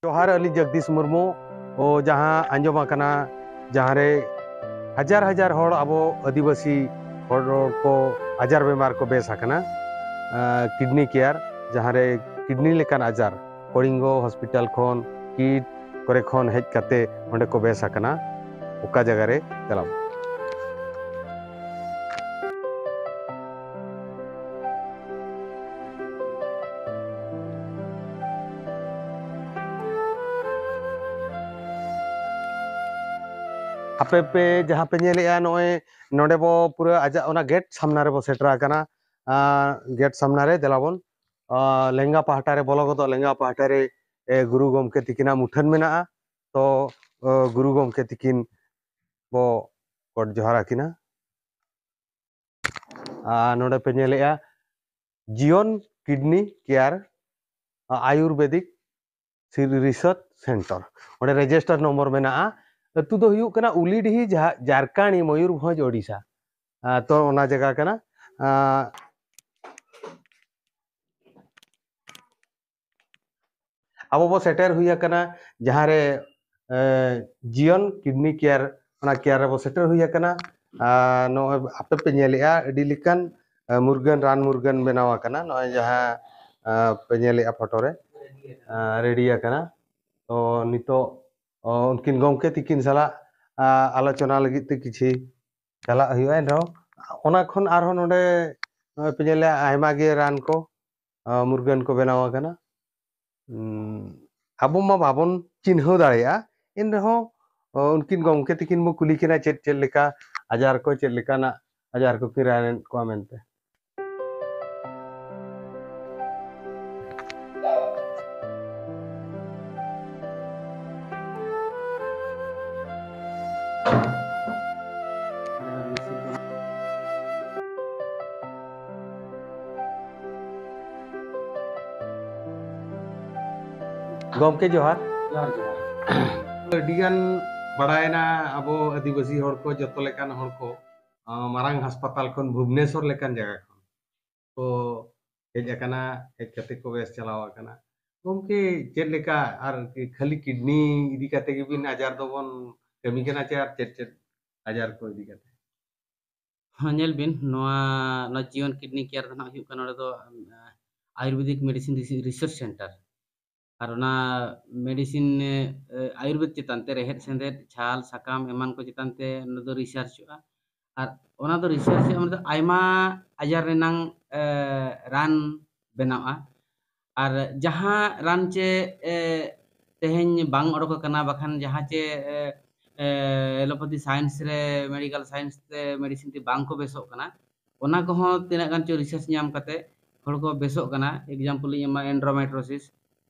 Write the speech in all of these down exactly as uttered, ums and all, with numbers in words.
ᱡᱚᱦᱟᱨ, ᱟᱹᱞᱤᱧ ᱡᱚᱜᱽᱫᱤᱥ ᱢᱩᱨᱢᱩ᱾ ᱚ, ᱡᱟᱦᱟᱸ ᱟᱸᱡᱚᱢ ᱟᱠᱟᱱᱟ, ᱡᱟᱦᱟᱸ ᱨᱮ ᱦᱟᱡᱟᱨ ᱦᱟᱡᱟᱨ ᱦᱚᱲ, ᱟᱵᱚ ᱟᱹᱫᱤᱵᱟᱹᱥᱤ ᱦᱚᱲ ᱠᱚ ᱟᱡᱟᱨ ᱵᱮᱢᱟᱨ ᱠᱚ ᱵᱮᱥ ᱟᱠᱟᱱᱟ, ᱠᱤᱰᱱᱤ ᱠᱮᱭᱟᱨ, ᱡᱟᱦᱟᱸ ᱨᱮ ᱠᱤᱰᱱᱤ ᱞᱮᱠᱟᱱ ᱟᱡᱟᱨ ᱠᱚᱲᱤᱝᱜᱚ ᱦᱚᱥᱯᱤᱴᱟᱞ ᱠᱷᱚᱱ, ᱠᱤᱴ ᱠᱚᱨᱮ ᱠᱷᱚᱱ ᱦᱮᱡ ᱠᱟᱛᱮ ᱚᱸᱰᱮ ᱠᱚ ᱵᱮᱥ ᱟᱠᱟᱱᱟ᱾ ᱚᱠᱟ ᱡᱟᱭᱜᱟ ᱨᱮ? ᱪᱟᱞᱟᱣ᱾ ᱟᱯᱮ ᱯᱮ ᱡᱟᱦᱟᱸ ᱯᱮ ᱧᱮᱞᱮᱜᱼᱟ, ᱱᱚᱜᱼᱚᱭ ᱱᱚᱰᱮ ᱵᱚ ᱯᱩᱨᱟᱹ ᱟᱡᱟᱜ ᱚᱱᱟ ᱜᱮᱴ ᱥᱟᱢᱱᱟ ᱨᱮᱵᱚ ᱥᱮᱴᱮᱨ ᱟᱠᱟᱱᱟ᱾ ᱟᱨ ᱜᱮᱴ ᱥᱟᱢᱱᱟ ᱨᱮ ᱫᱮᱞᱟ ᱵᱚᱱ, ᱟᱨ ᱞᱮᱸᱜᱟ ᱯᱟᱦᱴᱟ ᱨᱮ ᱵᱚᱞᱚ ᱜᱚᱫᱚᱜ, ᱞᱮᱸᱜᱟ ᱯᱟᱦᱴᱟ ᱨᱮ, ᱮ, ᱜᱩᱨᱩ ᱜᱚᱢᱠᱮ ᱛᱤᱠᱤᱱᱟᱜ ᱢᱩᱴᱷᱟᱹᱱ ᱢᱮᱱᱟᱜᱼᱟ᱾ ᱛᱚ, ᱮ, ᱜᱩᱨᱩ ᱜᱚᱢᱠᱮ ᱛᱤᱠᱤᱱ ᱵᱚ ᱜᱚᱰ ᱡᱚᱦᱟᱨ ᱟᱹᱠᱤᱱᱟ᱾ ᱟᱨ ᱱᱚᱰᱮ ᱯᱮ ᱧᱮᱞᱮᱜᱼᱟ ᱡᱤᱭᱚᱱ ᱠᱤᱰᱱᱤ ᱠᱮᱭᱟᱨ ᱟᱭᱩᱨᱵᱮᱫᱤᱠ ᱥᱤ-, ᱨᱤᱥᱟᱨᱪ ᱥᱮᱱᱴᱟᱨ᱾ ᱚᱸᱰᱮ ᱨᱮᱡᱤᱥᱴᱟᱨ ᱱᱚᱢᱵᱚᱨ ᱢᱮᱱᱟᱜᱼᱟ᱾ ᱟᱹᱛᱩ ᱫᱚ ᱦᱩᱭᱩᱜ ᱠᱟᱱᱟ ᱩᱞᱤᱰᱤᱦᱤ, ᱡᱟᱦᱟᱸ ᱡᱟᱨᱠᱟᱬᱤ, ᱢᱚᱭᱩᱨᱵᱷᱚᱸᱡᱽ, ᱳᱰᱤᱥᱟ᱾ ᱟᱨ ᱛᱚ ᱚᱱᱟ ᱡᱟᱭᱜᱟ ᱠᱟᱱᱟ᱾ ᱟᱨ ᱟᱵᱚ ᱵᱚ ᱥᱮᱴᱮᱨ ᱦᱩᱭ ᱟᱠᱟᱱᱟ ᱡᱟᱦᱟᱸ ᱨᱮ, ᱮ, ᱡᱤᱭᱚᱱ ᱠᱤᱰᱱᱤ ᱠᱮᱭᱟᱨ, ᱚᱱᱟ ᱠᱮᱭᱟᱨ ᱨᱮᱵᱚ ᱥᱮᱴᱮᱨ ᱦᱩᱭ ᱟᱠᱟᱱᱟ᱾ ᱟᱨ ᱱᱚᱜᱼᱚᱭ ᱟᱯᱮ ᱯᱮ ᱧᱮᱞᱮᱜᱼᱟ, ᱟᱹᱰᱤ ᱞᱮᱠᱟᱱ, ᱮ, ᱢᱩᱨᱜᱟᱹᱱ, ᱨᱟᱱ ᱢᱩᱨᱜᱟᱹᱱ ᱵᱮᱱᱟᱣ ᱟᱠᱟᱱᱟ᱾ ᱱᱚᱜᱼᱚᱭ ᱡᱟᱦᱟᱸ, ᱮ, ᱯᱮ ᱧᱮᱞᱮᱜᱼᱟ ᱯᱷᱳᱴᱳ ᱨᱮ, ᱮ, ᱨᱮᱰᱤ ᱟᱠᱟᱱᱟ᱾ ᱛᱚ ᱱᱤᱛᱚᱜ, ᱚ, ᱩᱱᱠᱤᱱ ᱜᱚᱢᱠᱮ ᱛᱤᱠᱤᱱ ᱥᱟᱞᱟᱜ, ᱟ, ᱟᱞᱳᱪᱚᱱᱟ ᱞᱟᱹᱜᱤᱫ ᱛᱮ ᱠᱤᱪᱷᱤ ᱪᱟᱞᱟᱜ ᱦᱩᱭᱩᱜᱼᱟ᱾ ᱮᱱᱨᱮᱦᱚᱸ ᱚᱱᱟ ᱠᱷᱚᱱ ᱟᱨᱦᱚᱸ ᱱᱚᱰᱮ, ᱱᱚᱜᱼᱚᱭ ᱯᱮ ᱧᱮᱞᱮᱜᱼᱟ, ᱟᱭᱢᱟ ᱜᱮ ᱨᱟᱱ ᱠᱚ, ᱟ, ᱢᱩᱨᱜᱟᱹᱱ ᱠᱚ ᱵᱮᱱᱟᱣ ᱟᱠᱟᱱᱟ᱾ ᱩᱸ, ᱟᱵᱚ ᱢᱟ ᱵᱟᱵᱚᱱ ᱪᱤᱱᱦᱟᱹᱣ ᱫᱟᱲᱮᱭᱟᱜᱼᱟ, ᱮᱱ ᱨᱮᱦᱚᱸ, ᱚ, ᱩᱱᱠᱤᱱ ᱜᱚᱢᱠᱮ ᱛᱤᱠᱤᱱ ᱵᱚ ᱠᱩᱞᱤ ᱠᱤᱱᱟ ᱪᱮᱫ ᱪᱮᱫ ᱞᱮᱠᱟ ᱟᱡᱟᱨ ᱠᱚ, ᱪᱮᱫ ᱞᱮᱠᱟᱱᱟᱜ ᱟᱡᱟᱨ ᱠᱚᱠᱤᱱ ᱨᱟᱱᱮᱫ ᱠᱚᱣᱟ ᱢᱮᱱᱛᱮ᱾ ᱜᱚᱢᱠᱮ ᱡᱚᱦᱟᱨ᱾ ᱡᱚᱦᱟᱨ, ᱡᱚᱦᱟᱨ᱾ ᱟᱹᱰᱤᱜᱟᱱ ᱵᱟᱲᱟᱭᱮᱱᱟ ᱟᱵᱚ ᱟᱹᱫᱤᱵᱟᱹᱥᱤ ᱦᱚᱲ ᱠᱚ, ᱡᱚᱛᱚ ᱞᱮᱠᱟᱱ ᱦᱚᱲ ᱠᱚ, ᱟᱸ, ᱢᱟᱨᱟᱝ ᱦᱟᱥᱯᱟᱛᱟᱞ ᱠᱷᱚᱱ, ᱵᱷᱩᱵᱽᱱᱮᱥᱚᱨ ᱞᱮᱠᱟᱱ ᱡᱟᱭᱜᱟ ᱠᱷᱚᱱ ᱠᱚ ᱦᱮᱡ ᱟᱠᱟᱱᱟ, ᱦᱮᱡ ᱠᱟᱛᱮ ᱠᱚ ᱵᱮᱥ ᱪᱟᱞᱟᱣ ᱟᱠᱟᱱᱟ᱾ ᱜᱚᱢᱠᱮ, ᱪᱮᱫ ᱞᱮᱠᱟ ᱟᱨ ᱠᱷᱟᱹᱞᱤ ᱠᱤᱰᱱᱤ ᱤᱫᱤ ᱠᱟᱛᱮ ᱜᱮᱵᱤᱱ ᱟᱡᱟᱨ ᱫᱚᱵᱚᱱ ᱠᱟᱹᱢᱤ ᱠᱟᱱᱟ, ᱪᱮ ᱟᱨ ᱪᱮᱫ ᱪᱮᱫ ᱟᱡᱟᱨ ᱠᱚ ᱤᱫᱤ ᱠᱟᱛᱮ? ᱦᱮᱸ, ᱧᱮᱞ ᱵᱤᱱ, ᱱᱚᱣᱟ ᱱᱚᱣᱟ ᱡᱤᱭᱚᱱ ᱠᱤᱰᱱᱤ ᱠᱮᱭᱟᱨ ᱫᱚ ᱱᱟᱜ ᱦᱩᱭᱩᱜ ᱠᱟᱱᱟ, ᱱᱚᱰᱮ ᱫᱚ ᱟᱭᱩᱨᱵᱮᱫᱤᱠ ᱢᱮᱰᱤᱥᱤᱱ ᱨᱤᱥᱟᱨᱪ ᱥᱮᱱᱴᱟᱨ, ᱟᱨ ᱚᱱᱟ ᱢᱮᱰᱤᱥᱤᱱ ᱟᱭᱩᱨᱵᱮᱫ ᱪᱮᱛᱟᱱ ᱛᱮ ᱨᱮᱦᱮᱫ ᱥᱮᱸᱫᱮᱫ, ᱪᱷᱟᱞ ᱥᱟᱠᱟᱢ ᱮᱢᱟᱱ ᱠᱚ ᱪᱮᱛᱟᱱ ᱛᱮ ᱚᱱᱟ ᱫᱚ ᱨᱤᱥᱟᱨᱪᱚᱜᱼᱟ᱾ ᱟᱨ ᱚᱱᱟ ᱫᱚ ᱨᱤᱥᱟᱨᱪ ᱚᱱᱟ ᱫᱚ ᱟᱭᱢᱟ ᱟᱡᱟᱨ ᱨᱮᱱᱟᱝ ᱨᱟᱱ ᱵᱮᱱᱟᱜᱼᱟ᱾ ᱟᱨ ᱡᱟᱦᱟᱸ ᱨᱟᱱ ᱪᱮ ᱛᱮᱦᱮᱧ ᱵᱟᱝ ᱚᱰᱚᱠ ᱟᱠᱟᱱᱟ, ᱵᱟᱠᱷᱟᱱ ᱡᱟᱦᱟᱸ ᱪᱮ ᱮᱞᱳᱯᱮᱛᱷᱤ ᱥᱟᱭᱮᱱᱥ ᱨᱮ, ᱢᱮᱰᱤᱠᱮᱞ ᱥᱟᱭᱮᱱᱥ ᱛᱮ ᱢᱮᱰᱤᱥᱤᱱ ᱛᱮ ᱵᱟᱝ ᱠᱚ ᱵᱮᱥᱚᱜ ᱠᱟᱱᱟ, ᱚᱱᱟ ᱠᱚᱦᱚᱸ ᱛᱤᱱᱟᱹᱜ ᱜᱟᱱ ᱪᱚ ᱨᱤᱥᱟᱨᱪ ᱧᱟᱢ ᱠᱟᱛᱮ ᱦᱚᱲ ᱠᱚ ᱵᱮᱥᱚᱜ ᱠᱟᱱᱟ᱾ ᱮᱠᱡᱟᱢᱯᱚᱞ ᱤᱧ ᱮᱢᱟ, ᱮᱱᱰᱨᱳᱢᱮᱴᱨᱳᱥᱤᱥ,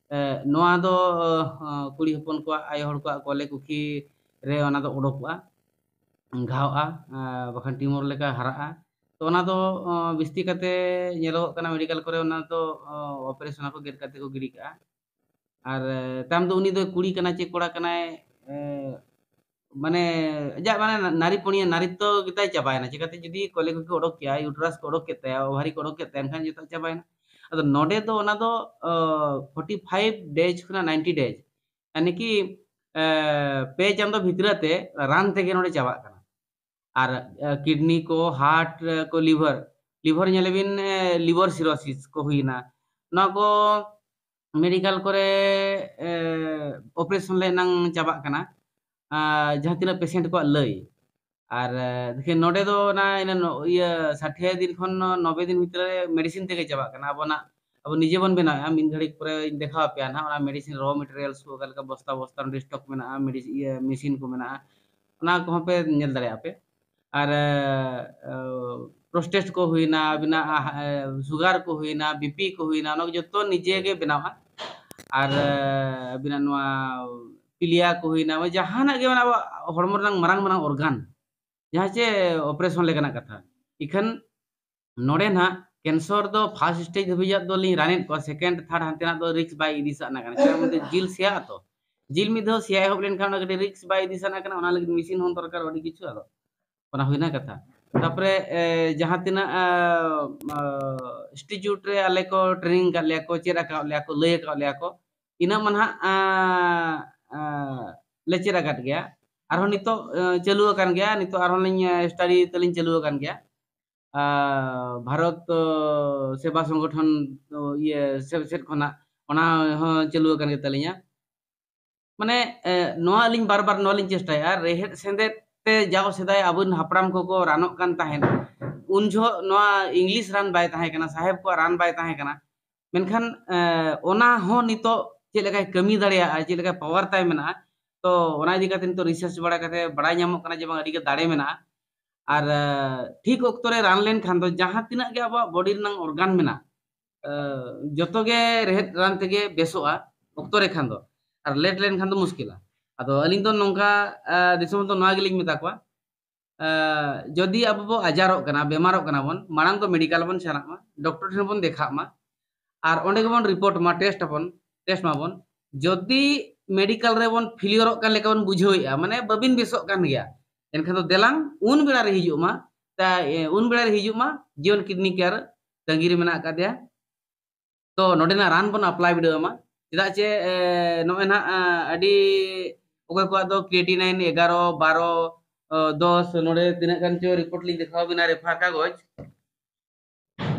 ᱱᱚᱣᱟ ᱫᱚ ᱠᱩᱲᱤ ᱦᱚᱯᱚᱱ ᱠᱚᱣᱟᱜ, ᱟᱭᱳ ᱦᱚᱲ ᱠᱚᱣᱟᱜ ᱠᱚᱞᱮ ᱠᱩᱠᱷᱤ ᱨᱮ ᱚᱱᱟ ᱫᱚ ᱚᱰᱚᱠᱚᱜᱼᱟ, ᱜᱷᱟᱣᱜᱼᱟ, ᱵᱟᱠᱷᱟᱱ ᱴᱤᱭᱩᱢᱟᱨ ᱞᱮᱠᱟ ᱦᱟᱨᱟᱜᱼᱟ᱾ ᱛᱚ ᱚᱱᱟ ᱫᱚ ᱵᱤᱥᱛᱤ ᱠᱟᱛᱮ ᱧᱮᱞᱚᱜᱚᱜ ᱠᱟᱱᱟ ᱢᱮᱰᱤᱠᱮᱞ ᱠᱚᱨᱮ, ᱚᱱᱟ ᱫᱚ ᱚᱯᱟᱨᱮᱥᱚᱱ ᱟᱠᱚ, ᱜᱮᱫ ᱠᱟᱛᱮ ᱠᱚ ᱜᱤᱰᱤ ᱠᱟᱜᱼᱟ᱾ ᱟᱨ ᱛᱟᱭᱚᱢ ᱫᱚ ᱩᱱᱤ ᱫᱚ ᱠᱩᱲᱤ ᱠᱟᱱᱟᱭ ᱪᱮ ᱠᱚᱲᱟ ᱠᱟᱱᱟᱭ, ᱢᱟᱱᱮ ᱟᱡᱟᱜ ᱢᱟᱱᱮ ᱱᱟᱨᱤ ᱯᱩᱱᱤᱭᱟᱹ ᱱᱟᱨᱤᱛᱛᱚ ᱜᱮᱛᱟᱭ ᱪᱟᱵᱟᱭᱮᱱᱟ᱾ ᱪᱤᱠᱟᱹᱛᱮ ᱡᱩᱫᱤ ᱠᱚᱞᱮ ᱠᱚᱠᱚ ᱚᱰᱚᱠ ᱠᱮᱜᱼᱟ, ᱤᱭᱩᱴᱨᱟᱥ ᱠᱚ ᱚᱰᱚᱠ ᱠᱮᱫ ᱛᱟᱭᱟ, ᱳᱵᱷᱟᱨᱤ ᱠᱚ ᱚᱰᱚᱠ ᱠᱮᱫ ᱛᱟᱭᱟ, ᱮᱱᱠᱷᱟᱱ ᱡᱚᱛᱚ ᱪᱟᱵᱟᱭᱮᱱᱟ᱾ ᱟᱫᱚ ᱱᱚᱰᱮ ᱫᱚ ᱚᱱᱟ ᱫᱚ ᱯᱷᱳᱨᱴᱤ ᱯᱷᱟᱭᱤᱵᱷ ᱰᱮᱡᱽ ᱠᱷᱚᱱᱟᱜ ᱱᱟᱭᱤᱱᱴᱤ ᱰᱮᱡᱽ, ᱭᱟᱱᱤ ᱠᱤ ᱯᱮ ᱪᱟᱸᱫᱚ ᱵᱷᱤᱛᱨᱤ ᱛᱮ ᱨᱟᱱ ᱛᱮᱜᱮ ᱱᱚᱰᱮ ᱪᱟᱵᱟᱜ ᱠᱟᱱᱟ᱾ ᱟᱨ ᱠᱤᱰᱱᱤ ᱠᱚ, ᱦᱟᱨᱴ ᱠᱚ, ᱞᱤᱵᱷᱟᱨ, ᱞᱤᱵᱷᱟᱨ ᱧᱮᱞ ᱵᱤᱱ, ᱞᱤᱵᱷᱟᱨ ᱥᱤᱨᱳᱥᱤᱥ ᱠᱚ ᱦᱩᱭᱱᱟ, ᱱᱚᱣᱟ ᱠᱚ ᱢᱮᱰᱤᱠᱮᱞ ᱠᱚᱨᱮ ᱚᱯᱟᱨᱮᱥᱚᱱ ᱞᱮ ᱮᱱᱟᱝ ᱪᱟᱵᱟᱜ ᱠᱟᱱᱟ, ᱡᱟᱦᱟᱸ ᱛᱤᱱᱟᱹᱜ ᱯᱮᱥᱮᱱᱴ ᱠᱚᱣᱟᱜ ᱞᱟᱹᱭ᱾ ᱟᱨ ᱫᱮᱠᱷᱤᱱ ᱱᱚᱰᱮ ᱫᱚ ᱚᱱᱟ ᱤᱱᱟᱹ ᱱᱚ-, ᱤᱭᱟᱹ ᱥᱟᱴᱷᱮ ᱫᱤᱱ ᱠᱷᱚᱱ ᱱᱚ-, ᱱᱚᱵᱵᱳᱭ ᱫᱤᱱ ᱵᱷᱤᱛᱨᱤ ᱨᱮ ᱢᱮᱰᱤᱥᱤᱱ ᱛᱮᱜᱮ ᱪᱟᱵᱟᱜ ᱠᱟᱱᱟ᱾ ᱟᱵᱚᱱᱟᱜ, ᱟᱵᱚ ᱱᱤᱡᱮ ᱵᱚᱱ ᱵᱮᱱᱟᱣᱮᱫᱼᱟ᱾ ᱢᱤᱫ ᱜᱷᱟᱹᱲᱤᱡ ᱯᱚᱨᱮᱧ ᱫᱮᱠᱷᱟᱣ ᱟᱯᱮᱭᱟ ᱱᱟᱦᱟᱜ ᱚᱱᱟ ᱢᱮᱰᱤᱥᱤᱱ ᱨᱚ ᱢᱮᱴᱮᱨᱤᱭᱟᱞᱥ ᱠᱚ, ᱚᱠᱟ ᱞᱮᱠᱟ ᱵᱚᱥᱛᱟ ᱵᱚᱥᱛᱟ ᱱᱚᱰᱮ ᱥᱴᱚᱠ ᱢᱮᱱᱟᱜᱼᱟ, ᱢᱮᱰᱤᱥᱤᱱ, ᱤᱭᱟᱹ, ᱢᱮᱥᱤᱱ ᱠᱚ ᱢᱮᱱᱟᱜᱼᱟ, ᱚᱱᱟ ᱠᱚᱦᱚᱸ ᱯᱮ ᱧᱮᱞ ᱫᱟᱲᱮᱭᱟᱜᱼᱟ ᱯᱮ᱾ ᱟᱨ ᱯᱨᱳᱥᱴᱮᱴ ᱠᱚ ᱦᱩᱭᱱᱟ, ᱟᱹᱵᱤᱱᱟᱜ ᱥᱩᱜᱟᱨ ᱠᱚ ᱦᱩᱭᱱᱟ, ᱵᱤᱯᱤ ᱠᱚ ᱦᱩᱭᱱᱟ, ᱚᱱᱟ ᱠᱚ ᱡᱚᱛᱚ ᱱᱤᱡᱮ ᱜᱮ ᱵᱮᱱᱟᱣᱟ᱾ ᱟᱨ ᱟᱹᱵᱤᱱᱟᱜ ᱱᱚᱣᱟ ᱯᱤᱞᱤᱭᱟ ᱠᱚ ᱦᱩᱭᱱᱟ, ᱡᱟᱦᱟᱱᱟᱜ ᱜᱮ, ᱢᱟᱱᱮ ᱟᱵᱚᱣᱟᱜ ᱦᱚᱲᱢᱚ ᱨᱮᱱᱟᱜ ᱢᱟᱨᱟᱝ ᱢᱟᱨᱟᱝ ᱚᱨᱜᱟᱱ, ᱡᱟᱦᱟᱸ ᱪᱮ ᱚᱯᱟᱨᱮᱥᱚᱱ ᱞᱮᱠᱟᱱᱟᱜ ᱠᱟᱛᱷᱟ᱾ ᱤᱠᱷᱟᱹᱱ ᱱᱚᱰᱮ ᱱᱟᱦᱟᱜ ᱠᱮᱱᱥᱟᱨ ᱫᱚ ᱯᱷᱟᱥᱴ ᱥᱴᱮᱡᱽ ᱫᱷᱟᱹᱵᱤᱡᱟᱜ ᱫᱚᱞᱤᱧ ᱨᱟᱱᱮᱫ ᱠᱚᱣᱟ, ᱥᱮᱠᱮᱱᱰ, ᱛᱷᱟᱨᱰ ᱦᱟᱱᱛᱮ ᱱᱟᱜ ᱫᱚ ᱨᱤᱠᱥ ᱵᱟᱭ ᱤᱫᱤ ᱥᱟᱱᱟ ᱠᱟᱱᱟ᱾ ᱪᱮᱫᱟᱜ ᱢᱮᱱᱛᱮ ᱡᱤᱞ ᱥᱮᱭᱟᱜ ᱟᱛᱚ, ᱡᱤᱞ ᱢᱤᱫ ᱫᱷᱟᱣ ᱥᱮᱭᱟ ᱮᱦᱚᱵ ᱞᱮᱱᱠᱷᱟᱱ ᱚᱱᱟ ᱠᱟᱹᱴᱤᱡ ᱨᱤᱠᱥ ᱵᱟᱭ ᱤᱫᱤ ᱥᱟᱱᱟ ᱠᱟᱱᱟ, ᱚᱱᱟ ᱞᱟᱹᱜᱤᱫ ᱢᱮᱥᱤᱱ ᱦᱚᱸ ᱫᱚᱨᱠᱟᱨ ᱟᱹᱰᱤ ᱠᱤᱪᱷᱩ᱾ ᱟᱫᱚ ᱚᱱᱟ ᱦᱩᱭᱱᱟ ᱠᱟᱛᱷᱟ᱾ ᱛᱟᱯᱚᱨᱮ ᱡᱟᱦᱟᱸ ᱛᱤᱱᱟᱹᱜ ᱤᱱᱥᱴᱤᱴᱤᱭᱩᱴ ᱨᱮ ᱟᱞᱮ ᱠᱚ ᱴᱨᱮᱱᱤᱝ ᱟᱠᱟᱫ ᱞᱮᱭᱟ ᱠᱚ, ᱪᱮᱫ ᱟᱠᱟᱫ ᱞᱮᱭᱟ ᱠᱚ, ᱞᱟᱹᱭ ᱟᱠᱟᱫ ᱞᱮᱭᱟ ᱠᱚ, ᱤᱱᱟᱹᱜ ᱢᱟ ᱱᱟᱦᱟᱜ ᱞᱮ ᱪᱮᱫ ᱟᱠᱟᱫ ᱜᱮᱭᱟ᱾ ᱟᱨᱦᱚᱸ ᱱᱤᱛᱚᱜ ᱪᱟᱹᱞᱩ ᱟᱠᱟᱱ ᱜᱮᱭᱟ, ᱱᱤᱛᱚᱜ ᱟᱨᱦᱚᱸ ᱞᱤᱧ ᱥᱴᱟᱰᱤ ᱛᱟᱹᱞᱤᱧ ᱪᱟᱹᱞᱩ ᱟᱠᱟᱱ ᱜᱮᱭᱟ᱾ ᱵᱷᱟᱨᱚᱛ ᱥᱮᱵᱟ ᱥᱚᱝᱜᱚᱴᱷᱚᱱ ᱤᱭᱟᱹ ᱥᱮᱫ ᱠᱷᱚᱱᱟᱜ ᱚᱱᱟ ᱦᱚᱸ ᱪᱟᱹᱞᱩ ᱟᱠᱟᱱ ᱜᱮᱛᱟᱞᱤᱧᱟ᱾ ᱢᱟᱱᱮ ᱱᱚᱣᱟ ᱟᱹᱞᱤᱧ ᱵᱟᱨ ᱵᱟᱨ ᱱᱚᱣᱟ ᱞᱤᱧ ᱪᱮᱥᱴᱟᱭᱟ, ᱨᱮᱦᱮᱫ ᱥᱮᱸᱫᱮᱫ ᱛᱮ ᱡᱟᱣ ᱥᱮᱫᱟᱭ ᱟᱵᱚᱨᱮᱱ ᱦᱟᱯᱲᱟᱢ ᱠᱚᱠᱚ ᱨᱟᱱᱚᱜ ᱠᱟᱱ ᱛᱟᱦᱮᱸᱫ, ᱩᱱ ᱡᱚᱦᱚᱜ ᱱᱚᱣᱟ ᱤᱝᱞᱤᱥ ᱨᱟᱱ ᱵᱟᱭ ᱛᱟᱦᱮᱸ ᱠᱟᱱᱟ, ᱥᱟᱦᱮᱵᱽ ᱠᱚᱣᱟᱜ ᱨᱟᱱ ᱵᱟᱭ ᱛᱟᱦᱮᱸ ᱠᱟᱱᱟ᱾ ᱢᱮᱱᱠᱷᱟᱱ ᱚᱱᱟ ᱦᱚᱸ ᱱᱤᱛᱚᱜ ᱪᱮᱫ ᱞᱮᱠᱟᱭ ᱠᱟᱹᱢᱤ ᱫᱟᱲᱮᱭᱟᱜᱼᱟ, ᱪᱮᱫ ᱞᱮᱠᱟ ᱯᱟᱣᱟᱨ ᱛᱟᱭ ᱢᱮᱱᱟᱜᱼᱟ, ᱛᱚ ᱚᱱᱟ ᱤᱫᱤ ᱠᱟᱛᱮ ᱱᱤᱛᱚᱜ ᱨᱤᱥᱟᱨᱪ ᱵᱟᱲᱟ ᱠᱟᱛᱮ ᱵᱟᱲᱟᱭ ᱧᱟᱢᱚᱜ ᱠᱟᱱᱟ ᱡᱮ ᱵᱟᱝ, ᱟᱹᱰᱤ ᱜᱮ ᱫᱟᱲᱮ ᱢᱮᱱᱟᱜᱼᱟ᱾ ᱟᱨ ᱴᱷᱤᱠ ᱚᱠᱛᱚ ᱨᱮ ᱨᱟᱱ ᱞᱮᱱᱠᱷᱟᱱ ᱫᱚ ᱡᱟᱦᱟᱸ ᱛᱤᱱᱟᱹᱜ ᱜᱮ ᱟᱵᱚᱣᱟᱜ ᱵᱚᱰᱤ ᱨᱮᱱᱟᱜ ᱚᱨᱜᱟᱱ ᱢᱮᱱᱟᱜ, ᱡᱚᱛᱚ ᱜᱮ ᱨᱮᱦᱮᱫ ᱨᱟᱱ ᱛᱮᱜᱮ ᱵᱮᱥᱚᱜᱼᱟ ᱚᱠᱛᱚ ᱨᱮ ᱠᱷᱟᱱ ᱫᱚ᱾ ᱟᱨ ᱞᱮᱴ ᱞᱮᱱᱠᱷᱟᱱ ᱫᱚ ᱢᱩᱥᱠᱤᱞᱟ᱾ ᱟᱫᱚ ᱟᱹᱞᱤᱧ ᱫᱚ ᱱᱚᱝᱠᱟ ᱫᱤᱥᱚᱢ ᱫᱚ ᱱᱚᱣᱟ ᱜᱮᱞᱤᱧ ᱢᱮᱛᱟ ᱠᱚᱣᱟ, ᱡᱩᱫᱤ ᱟᱵᱚ ᱵᱚ ᱟᱡᱟᱨᱚᱜ ᱠᱟᱱᱟ, ᱵᱮᱢᱟᱨᱚᱜ ᱠᱟᱱᱟ ᱵᱚᱱ, ᱢᱟᱲᱟᱝ ᱫᱚ ᱢᱮᱰᱤᱠᱟᱞ ᱵᱚᱱ ᱪᱟᱞᱟᱜ ᱢᱟ, ᱰᱚᱠᱴᱚᱨ ᱴᱷᱮᱱ ᱵᱚᱱ ᱫᱮᱠᱷᱟᱜ ᱢᱟ, ᱟᱨ ᱚᱸᱰᱮ ᱜᱮᱵᱚᱱ ᱨᱤᱯᱳᱨᱴ ᱢᱟ, ᱴᱮᱥᱴ ᱟᱵᱚᱱ, ᱴᱮᱥᱴ ᱢᱟᱵᱚᱱ᱾ ᱡᱩᱫᱤ ᱢᱮᱰᱤᱠᱟᱞ ᱨᱮᱵᱚᱱ ᱯᱷᱮᱞᱤᱭᱚᱨᱚᱜ ᱠᱟᱱ ᱞᱮᱠᱟ ᱵᱚᱱ ᱵᱩᱡᱷᱟᱹᱣᱮᱫᱼᱟ, ᱢᱟᱱᱮ ᱵᱟᱹᱵᱤᱱ ᱵᱮᱥᱚᱜ ᱠᱟᱱ ᱜᱮᱭᱟ, ᱮᱱᱠᱷᱟᱱ ᱫᱚ ᱫᱮᱞᱟᱝ ᱩᱱ ᱵᱮᱲᱟ ᱨᱮ ᱦᱤᱡᱩᱜ ᱢᱟ, ᱩᱱ ᱵᱮᱲᱟ ᱨᱮ ᱦᱤᱡᱩᱜ ᱢᱟ, ᱡᱤᱭᱚᱱ ᱠᱤᱰᱱᱤ ᱠᱮᱭᱟᱨ ᱛᱟᱺᱜᱤ ᱨᱮ ᱢᱮᱱᱟᱜ ᱟᱠᱟᱫᱮᱭᱟ᱾ ᱛᱚ ᱱᱚᱰᱮᱱᱟᱜ ᱨᱟᱱ ᱵᱚᱱ ᱟᱯᱞᱟᱭ ᱵᱤᱰᱟᱹᱣ ᱟᱢᱟ᱾ ᱪᱮᱫᱟᱜ ᱪᱮ ᱱᱚᱜᱼᱚᱭ ᱱᱟᱦᱟᱜ ᱟᱹᱰᱤ ᱚᱠᱚᱭ ᱠᱚᱣᱟᱜ ᱫᱚ ᱠᱨᱤᱭᱮᱴᱤᱱᱟᱭᱤᱱ ᱮᱜᱟᱨᱚ, ᱵᱟᱨᱚ, ᱫᱚᱥ, ᱱᱚᱰᱮ ᱛᱤᱱᱟᱹᱜ ᱜᱟᱱ ᱪᱚ ᱨᱤᱯᱳᱨᱴ ᱞᱤᱧ ᱫᱮᱠᱷᱟᱣ ᱵᱤᱱᱟ, ᱨᱮᱯᱷᱟᱨ ᱠᱟᱜᱚᱡᱽ,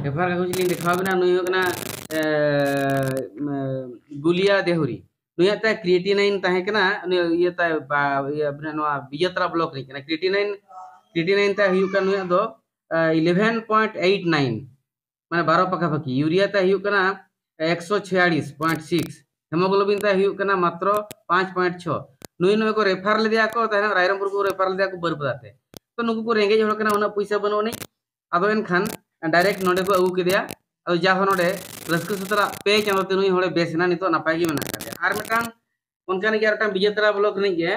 ᱨᱮᱯᱷᱟᱨ ᱠᱟᱜᱚᱡᱽ ᱞᱤᱧ ᱫᱮᱠᱷᱟᱣ ᱵᱤᱱᱟ᱾ ᱱᱩᱭ ᱦᱩᱭᱩᱜ ᱠᱟᱱᱟ ᱜᱩᱞᱤᱭᱟ ᱫᱮᱦᱩᱨᱤ᱾ ᱱᱩᱭᱟᱜ ᱛᱟᱭ ᱠᱨᱤᱭᱮᱴᱤᱱᱟᱭᱤᱱ ᱛᱟᱦᱮᱸ ᱠᱟᱱᱟ, ᱱᱩᱭ ᱤᱭᱟᱹ ᱛᱟᱭ ᱱᱚᱣᱟ ᱵᱤᱡᱮᱛᱟᱨᱟ ᱵᱞᱚᱠ ᱨᱤᱱᱤᱡ ᱠᱟᱱᱟ᱾ ᱠᱨᱤᱭᱮᱴᱤᱱᱟᱭᱤᱱ, ᱠᱨᱤᱭᱮᱴᱤᱱᱟᱭᱤᱱ ᱛᱟᱭ ᱦᱩᱭᱩᱜ ᱠᱟᱱᱟ ᱱᱩᱭᱟᱜ ᱫᱚ ᱤᱞᱮᱵᱷᱮᱱ ᱯᱚᱭᱮᱱᱴ ᱮᱭᱤᱴ ᱱᱟᱭᱤᱱ, ᱢᱟᱱᱮ ᱵᱟᱨᱚ ᱯᱟᱠᱟᱯᱟᱠᱤ᱾ ᱤᱭᱩᱨᱤᱭᱟ ᱛᱟᱭ ᱦᱩᱭᱩᱜ ᱠᱟᱱᱟ ᱮᱠᱥᱚ ᱪᱷᱤᱭᱟᱞᱤᱥ ᱯᱚᱭᱮᱱᱴ ᱥᱤᱠᱥ, ᱦᱮᱢᱳᱜᱞᱳᱵᱤᱱ ᱛᱟᱭ ᱦᱩᱭᱩᱜ ᱠᱟᱱᱟ ᱢᱟᱛᱨᱚ ᱯᱟᱸᱪ ᱯᱚᱭᱮᱱᱴ ᱪᱷᱚ᱾ ᱱᱩᱭ ᱱᱩᱭ ᱠᱚ ᱨᱮᱯᱷᱟᱨ ᱞᱮᱫᱮᱭᱟ ᱠᱚ, ᱛᱟᱭᱱᱚᱢ ᱨᱟᱭᱨᱚᱝᱯᱩᱨ ᱠᱚ ᱨᱮᱯᱷᱟᱨ ᱞᱮᱫᱮᱭᱟ ᱠᱚ ᱵᱟᱹᱨᱯᱟᱫᱟ ᱛᱮ᱾ ᱛᱚ ᱱᱩᱠᱩ ᱠᱚ ᱨᱮᱸᱜᱮᱡ ᱦᱚᱲ ᱠᱟᱱᱟ, ᱩᱱᱟᱹᱜ ᱯᱚᱭᱥᱟ ᱵᱟᱹᱱᱩᱜ ᱟᱹᱱᱤᱡ᱾ ᱟᱫᱚ ᱮᱱᱠᱷᱟᱱ ᱰᱟᱭᱨᱮᱠᱴ ᱱᱚᱰᱮ ᱠᱚ ᱟᱹᱜᱩ ᱠᱮᱫᱮᱭᱟ᱾ ᱟᱫᱚ ᱡᱟ ᱦᱚᱸ ᱱᱚᱰᱮ ᱨᱟᱹᱥᱠᱟᱹ ᱥᱟᱛᱞᱟᱜ ᱯᱮ ᱪᱟᱸᱫᱚ ᱛᱮ ᱱᱩᱭ ᱦᱚᱲᱮ ᱵᱮᱥ ᱮᱱᱟ, ᱱᱤᱛᱚᱜ ᱱᱟᱯᱟᱭ ᱜᱮ ᱢᱮᱱᱟᱜ ᱟᱠᱟᱫᱮᱭᱟ᱾ ᱟᱨ ᱢᱤᱫᱴᱟᱝ ᱚᱱᱠᱟᱱ ᱜᱮ ᱟᱨ ᱢᱤᱫᱴᱟᱝ ᱵᱤᱡᱮᱛᱟᱨᱟ ᱵᱞᱚᱠ ᱨᱤᱱᱤᱡ ᱜᱮ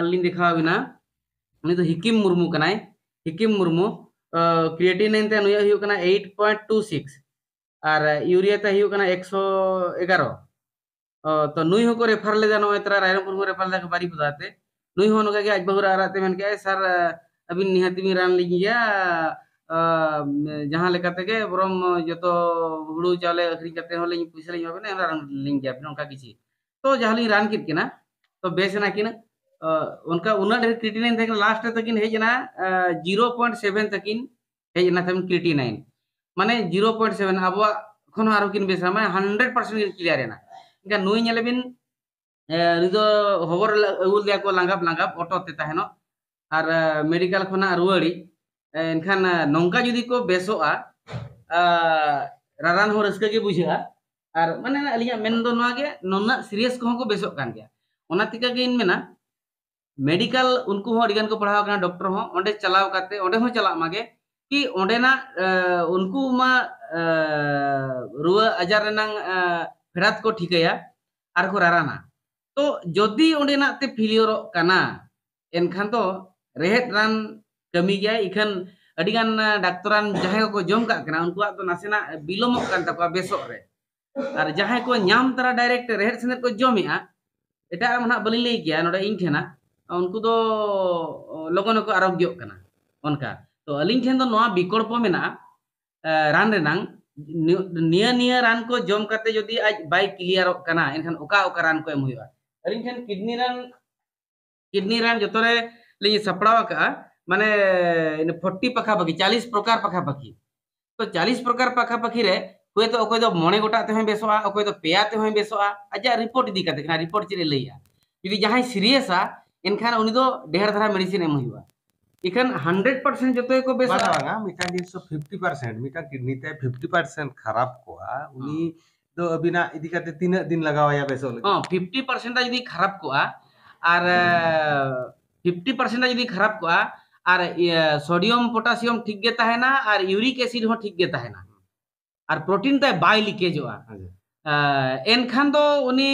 ᱞᱤᱧ ᱫᱮᱠᱷᱟᱣ ᱟᱵᱤᱱᱟ᱾ ᱩᱱᱤ ᱫᱚ ᱦᱤᱠᱤᱢ ᱢᱩᱨᱢᱩ ᱠᱟᱱᱟᱭ᱾ ᱦᱤᱠᱤᱢ ᱢᱩᱨᱢᱩ, ᱠᱨᱤᱭᱮᱴᱤᱱᱟᱭᱤᱱ ᱛᱮ ᱱᱩᱭᱟᱜ ᱦᱩᱭᱩᱜ ᱠᱟᱱᱟ ᱮᱭᱤᱴ ᱯᱚᱭᱮᱱᱴ ᱴᱩ ᱥᱤᱠᱥ, ᱟᱨ ᱤᱭᱩᱨᱤᱭᱟ ᱛᱮ ᱦᱩᱭᱩᱜ ᱠᱟᱱᱟ ᱮᱠᱥᱚ ᱮᱜᱟᱨᱚ᱾ ᱛᱚ ᱱᱩᱭ ᱦᱚᱸᱠᱚ ᱨᱮᱯᱷᱟᱨ ᱞᱮᱫᱟ, ᱱᱚᱜᱼᱚᱭ ᱛᱟᱨᱟ ᱨᱟᱭᱨᱚᱝᱯᱩᱨ ᱠᱚ ᱨᱮᱯᱷᱟᱨ ᱞᱮᱫᱟ ᱵᱟᱨᱤᱯᱟᱫᱟ ᱛᱮ᱾ ᱱᱩᱭ ᱦᱚᱸ ᱱᱚᱝᱠᱟ ᱜᱮ ᱟᱡ ᱵᱟᱹᱦᱩ ᱨᱟᱜ ᱨᱟᱜ ᱛᱮ ᱢᱮᱱ ᱠᱮᱜᱼᱟᱭ, "ᱥᱟᱨ, ᱟᱹᱵᱤᱱ ᱱᱤᱦᱟᱹᱛ ᱵᱤᱱ ᱨᱟᱱ ᱞᱤᱧ ᱜᱮᱭᱟ᱾ ᱟᱸ, ᱡᱟᱦᱟᱸ ᱞᱮᱠᱟ ᱛᱮᱜᱮ ᱵᱚᱨᱚᱝ ᱡᱚᱛᱚ ᱦᱩᱲᱩ ᱪᱟᱣᱞᱮ ᱟᱹᱠᱷᱨᱤᱧ ᱠᱟᱛᱮ ᱦᱚᱸ ᱞᱤᱧ ᱯᱩᱭᱥᱟᱹ ᱞᱤᱧ ᱮᱢᱟ ᱵᱤᱱᱟ, ᱮᱱ ᱨᱟᱱ ᱞᱤᱧ ᱜᱮᱭᱟ ᱵᱤᱱ, ᱚᱱᱠᱟ ᱠᱤᱪᱷᱤ᱾ ᱛᱚ ᱡᱟᱦᱟᱸ ᱞᱤᱧ ᱨᱟᱱ ᱠᱮᱫ ᱠᱤᱱᱟ, ᱛᱚ ᱵᱮᱥ ᱮᱱᱟ ᱠᱤᱱ᱾ ᱟᱸ, ᱚᱱᱠᱟ ᱩᱱᱟᱹᱜ ᱰᱷᱮᱨ ᱠᱨᱤᱴᱤᱱᱟᱭᱤᱱ ᱛᱟᱦᱮᱸ ᱠᱟᱱᱟ, ᱞᱟᱥᱴ ᱨᱮ ᱛᱟᱹᱠᱤᱱ ᱦᱮᱡ ᱮᱱᱟ, ᱟᱸ, ᱡᱤᱨᱳ ᱯᱚᱭᱮᱱᱴ ᱥᱮᱵᱷᱮᱱ ᱛᱟᱹᱠᱤᱱ ᱦᱮᱡ ᱮᱱᱟ ᱛᱟᱹᱠᱤᱱ ᱠᱨᱤᱴᱤᱱᱟᱭᱤᱱ, ᱢᱟᱱᱮ ᱡᱤᱨᱳ ᱯᱚᱭᱮᱱᱴ ᱥᱮᱵᱷᱮᱱ, ᱟᱵᱚᱣᱟᱜ ᱠᱷᱚᱱ ᱦᱚᱸ ᱟᱨᱦᱚᱸ ᱠᱤᱱ ᱵᱮᱥᱟ, ᱢᱟᱱᱮ ᱦᱟᱱᱰᱨᱮᱰ ᱯᱟᱨᱥᱮᱱᱴ ᱠᱤᱱ ᱠᱞᱤᱭᱟᱨ ᱮᱱᱟ᱾ ᱮᱱᱠᱷᱟᱱ ᱱᱩᱭ ᱧᱮᱞᱮ ᱵᱤᱱ, ᱮ, ᱩᱱᱤ ᱫᱚ ᱦᱚᱵᱚᱨ ᱞᱟ-, ᱟᱹᱜᱩ ᱞᱮᱫᱮᱭᱟ ᱠᱚ ᱞᱟᱸᱜᱟᱵ ᱞᱟᱸᱜᱟᱵ, ᱚᱴᱳ ᱛᱮ ᱛᱟᱦᱮᱱᱚᱜ, ᱟᱨ, ᱮ, ᱢᱮᱰᱤᱠᱟᱞ ᱠᱷᱚᱱᱟᱜ ᱨᱩᱣᱟᱹᱲᱤᱡ᱾ ᱮ, ᱮᱱᱠᱷᱟᱱ, ᱮ, ᱱᱚᱝᱠᱟ ᱡᱩᱫᱤ ᱠᱚ ᱵᱮᱥᱚᱜᱼᱟ, ᱟ, ᱨᱟᱨᱟᱱ ᱦᱚᱸ ᱨᱟᱹᱥᱠᱟᱹ ᱜᱮ ᱵᱩᱡᱷᱟᱹᱜᱼᱟ᱾ ᱟᱨ ᱢᱟᱱᱮ ᱟᱹᱞᱤᱧᱟᱜ ᱢᱮᱱ ᱫᱚ ᱱᱚᱣᱟ ᱜᱮ, ᱱᱩᱱᱟᱹᱜ ᱥᱤᱨᱤᱭᱟᱥ ᱠᱚᱦᱚᱸ ᱠᱚ ᱵᱮᱥᱚᱜ ᱠᱟᱱ ᱜᱮᱭᱟ᱾ ᱚᱱᱟ ᱛᱮᱜᱮ ᱜᱤᱧ ᱢᱮᱱᱟ, ᱢᱮᱰᱤᱠᱟᱞ ᱩᱱᱠᱩ ᱦᱚᱸ ᱟᱹᱰᱤ ᱜᱟᱱ ᱠᱚ ᱯᱟᱲᱦᱟᱣ ᱠᱟᱱᱟ, ᱰᱚᱠᱴᱚᱨ ᱦᱚᱸ, ᱚᱸᱰᱮ ᱪᱟᱞᱟᱣ ᱠᱟᱛᱮ, ᱚᱸᱰᱮ ᱦᱚᱸ ᱪᱟᱞᱟᱜ ᱢᱟᱜᱮ, ᱠᱤ ᱚᱸᱰᱮᱱᱟᱜ, ᱮ, ᱩᱱᱠᱩ ᱢᱟ, ᱮ, ᱨᱩᱣᱟᱹ ᱟᱡᱟᱨ ᱨᱮᱱᱟᱝ, ᱮ, ᱯᱷᱮᱰᱟᱛ ᱠᱚ ᱴᱷᱤᱠᱟᱹᱭᱟ ᱟᱨ ᱠᱚ ᱨᱟᱨᱟᱱᱟ᱾ ᱛᱚ ᱡᱚᱫᱤ ᱚᱸᱰᱮᱱᱟᱜ ᱛᱮ ᱯᱷᱮᱞᱤᱭᱚᱨᱚᱜ ᱠᱟᱱᱟ, ᱮᱱᱠᱷᱟᱱ ᱫᱚ ᱨᱮᱦᱮᱫ ᱨᱟᱱ ᱠᱟᱹᱢᱤ ᱜᱮᱭᱟᱭ᱾ ᱤᱠᱷᱟᱹᱱ ᱟᱹᱰᱤ ᱜᱟᱱ, ᱮ, ᱰᱟᱠᱛᱚᱨᱟᱱ ᱡᱟᱦᱟᱸᱭ ᱠᱚᱠᱚ ᱡᱚᱢ ᱠᱟᱜ ᱠᱟᱱᱟ, ᱩᱱᱠᱩᱣᱟᱜ ᱫᱚ ᱱᱟᱥᱮᱱᱟᱜ ᱵᱤᱞᱚᱢᱚᱜ ᱠᱟᱱ ᱛᱟᱠᱚᱣᱟ ᱵᱮᱥᱚᱜ ᱨᱮ᱾ ᱟᱨ ᱡᱟᱦᱟᱸᱭ ᱠᱚ ᱧᱟᱢ ᱛᱚᱨᱟ ᱰᱟᱭᱨᱮᱠᱴ ᱨᱮᱦᱮᱫ ᱥᱮᱸᱫᱮᱫ ᱠᱚ ᱡᱚᱢᱮᱜᱼᱟ, ᱮᱴᱟᱜ ᱨᱮᱢᱟ ᱱᱟᱦᱟᱜ ᱵᱟᱹᱞᱤᱧ ᱞᱟᱹᱭ ᱠᱮᱭᱟ, ᱱᱚᱰᱮ ᱤᱧ ᱴᱷᱮᱱᱟᱜ, ᱩᱱᱠᱩ ᱫᱚ ᱞᱚᱜᱚᱱ ᱜᱮᱠᱚ ᱟᱨᱳᱜᱽᱭᱚᱜ ᱠᱟᱱᱟ᱾ ᱚᱱᱠᱟ ᱛᱚ ᱟᱹᱞᱤᱧ ᱴᱷᱮᱱ ᱫᱚ ᱱᱚᱣᱟ ᱵᱤᱠᱚᱞᱯᱚ ᱢᱮᱱᱟᱜᱼᱟ, ᱮ, ᱨᱟᱱ ᱨᱮᱱᱟᱝ᱾ ᱱᱤ-, ᱱᱤᱭᱟᱹ ᱱᱤᱭᱟᱹ ᱨᱟᱱ ᱠᱚ ᱡᱚᱢ ᱠᱟᱛᱮ ᱡᱩᱫᱤ ᱟᱡ ᱵᱟᱭ ᱠᱞᱤᱭᱟᱨᱚᱜ ᱠᱟᱱᱟ, ᱮᱱᱠᱷᱟᱱ ᱚᱠᱟ ᱚᱠᱟ ᱨᱟᱱ ᱠᱚ ᱮᱢ ᱦᱩᱭᱩᱜᱼᱟ? ᱟᱹᱞᱤᱧ ᱴᱷᱮᱱ ᱠᱤᱰᱱᱤ ᱨᱟᱱ, ᱠᱤᱰᱱᱤ ᱨᱟᱱ ᱡᱚᱛᱚ ᱨᱮ ᱞᱤᱧ ᱥᱟᱯᱲᱟᱣ ᱟᱠᱟᱜᱼᱟ, ᱢᱟᱱᱮ ᱯᱷᱳᱨᱴᱤ ᱯᱟᱠᱷᱟ ᱯᱟᱠᱷᱤ, ᱪᱟᱞᱤᱥ ᱯᱨᱚᱠᱟᱨ ᱯᱟᱠᱷᱟ ᱯᱟᱠᱷᱤ᱾ ᱛᱚ ᱪᱟᱞᱤᱥ ᱯᱨᱚᱠᱟᱨ ᱯᱟᱠᱷᱟ ᱯᱟᱠᱷᱤ ᱨᱮ ᱦᱚᱭᱛᱳ ᱚᱠᱚᱭ ᱫᱚ ᱢᱚᱬᱮ ᱜᱚᱴᱟᱜ ᱛᱮᱦᱚᱸᱭ ᱵᱮᱥᱚᱜᱼᱟ, ᱚᱠᱚᱭ ᱫᱚ ᱯᱮᱭᱟ ᱛᱮᱦᱚᱸᱭ ᱵᱮᱥᱚᱜᱼᱟ, ᱟᱡᱟᱜ ᱨᱤᱯᱳᱨᱴ ᱤᱫᱤ ᱠᱟᱛᱮ ᱠᱟᱱᱟ, ᱨᱤᱯᱳᱨᱴ ᱪᱮᱫ ᱮ ᱞᱟᱹᱭᱟ᱾ ᱡᱩᱫᱤ ᱡᱟᱦᱟᱸᱭ ᱥᱤᱨᱤᱭᱟᱥᱟ, ᱮᱱᱠᱷᱟᱱ ᱩᱱᱤ ᱫᱚ ᱰᱷᱮᱨ ᱫᱷᱟᱨᱟ ᱢᱮᱰᱤᱥᱤᱱ ᱮᱢ ᱦᱩᱭᱩᱜᱼᱟ᱾ ᱤᱠᱷᱟᱹᱱ ᱦᱟᱱᱰᱨᱮᱰ ᱯᱟᱨᱥᱮᱱᱴ ᱡᱚᱛᱚ ᱜᱮᱠᱚ ᱵᱮᱥᱚᱜᱼᱟ᱾ ᱵᱟᱝᱟ, ᱵᱟᱝᱟ, ᱢᱤᱫᱴᱟᱝ ᱡᱤᱱᱤᱥ ᱫᱚ ᱯᱷᱤᱯᱴᱤ ᱯᱟᱨᱥᱮᱱᱴ, ᱢᱤᱫᱴᱟᱝ ᱠᱤᱰᱱᱤ ᱛᱮ ᱯᱷᱤᱯᱴᱤ ᱯᱟᱨᱥᱮᱱᱴ ᱠᱷᱟᱨᱟᱯ ᱠᱚᱜᱼᱟ, ᱩᱱᱤ ᱫᱚ ᱟᱹᱵᱤᱱᱟᱜ ᱤᱫᱤ ᱠᱟᱛᱮ ᱛᱤᱱᱟᱹᱜ ᱫᱤᱱ ᱞᱟᱜᱟᱣ ᱟᱭᱟ ᱵᱮᱥᱚᱜ ᱞᱟᱹᱜᱤᱫ? ᱦᱚᱸ, ᱯᱷᱤᱯᱴᱤ ᱯᱟᱨᱥᱮᱱᱴ ᱡᱩᱫᱤ ᱠᱷᱟᱨᱟᱯ ᱠᱚᱜᱼᱟ, ᱟᱨ ᱯᱷᱤᱯᱴᱤ ᱯᱟᱨᱥᱮᱱᱴ ᱡᱩᱫᱤ ᱠᱷᱟᱨᱟᱯ ᱠᱚᱜᱼᱟ, ᱟᱨ ᱤᱭᱟᱹ ᱥᱳᱰᱤᱭᱟᱢ ᱯᱚᱴᱟᱥᱤᱭᱟᱢ ᱴᱷᱤᱠ ᱜᱮ ᱛᱟᱦᱮᱱᱟ, ᱟᱨ ᱤᱭᱩᱨᱤᱠ ᱮᱥᱤᱰ ᱦᱚᱸ ᱴᱷᱤᱠ ᱜᱮ ᱛᱟᱦᱮᱱᱟ, ᱟᱨ ᱯᱨᱳᱴᱤᱱ ᱛᱟᱭ ᱵᱟᱭ ᱞᱤᱠᱮᱡᱚᱜᱼᱟ, ᱟᱪᱪᱷᱟ᱾ ᱮᱱᱠᱷᱟᱱ ᱫᱚ ᱩᱱᱤ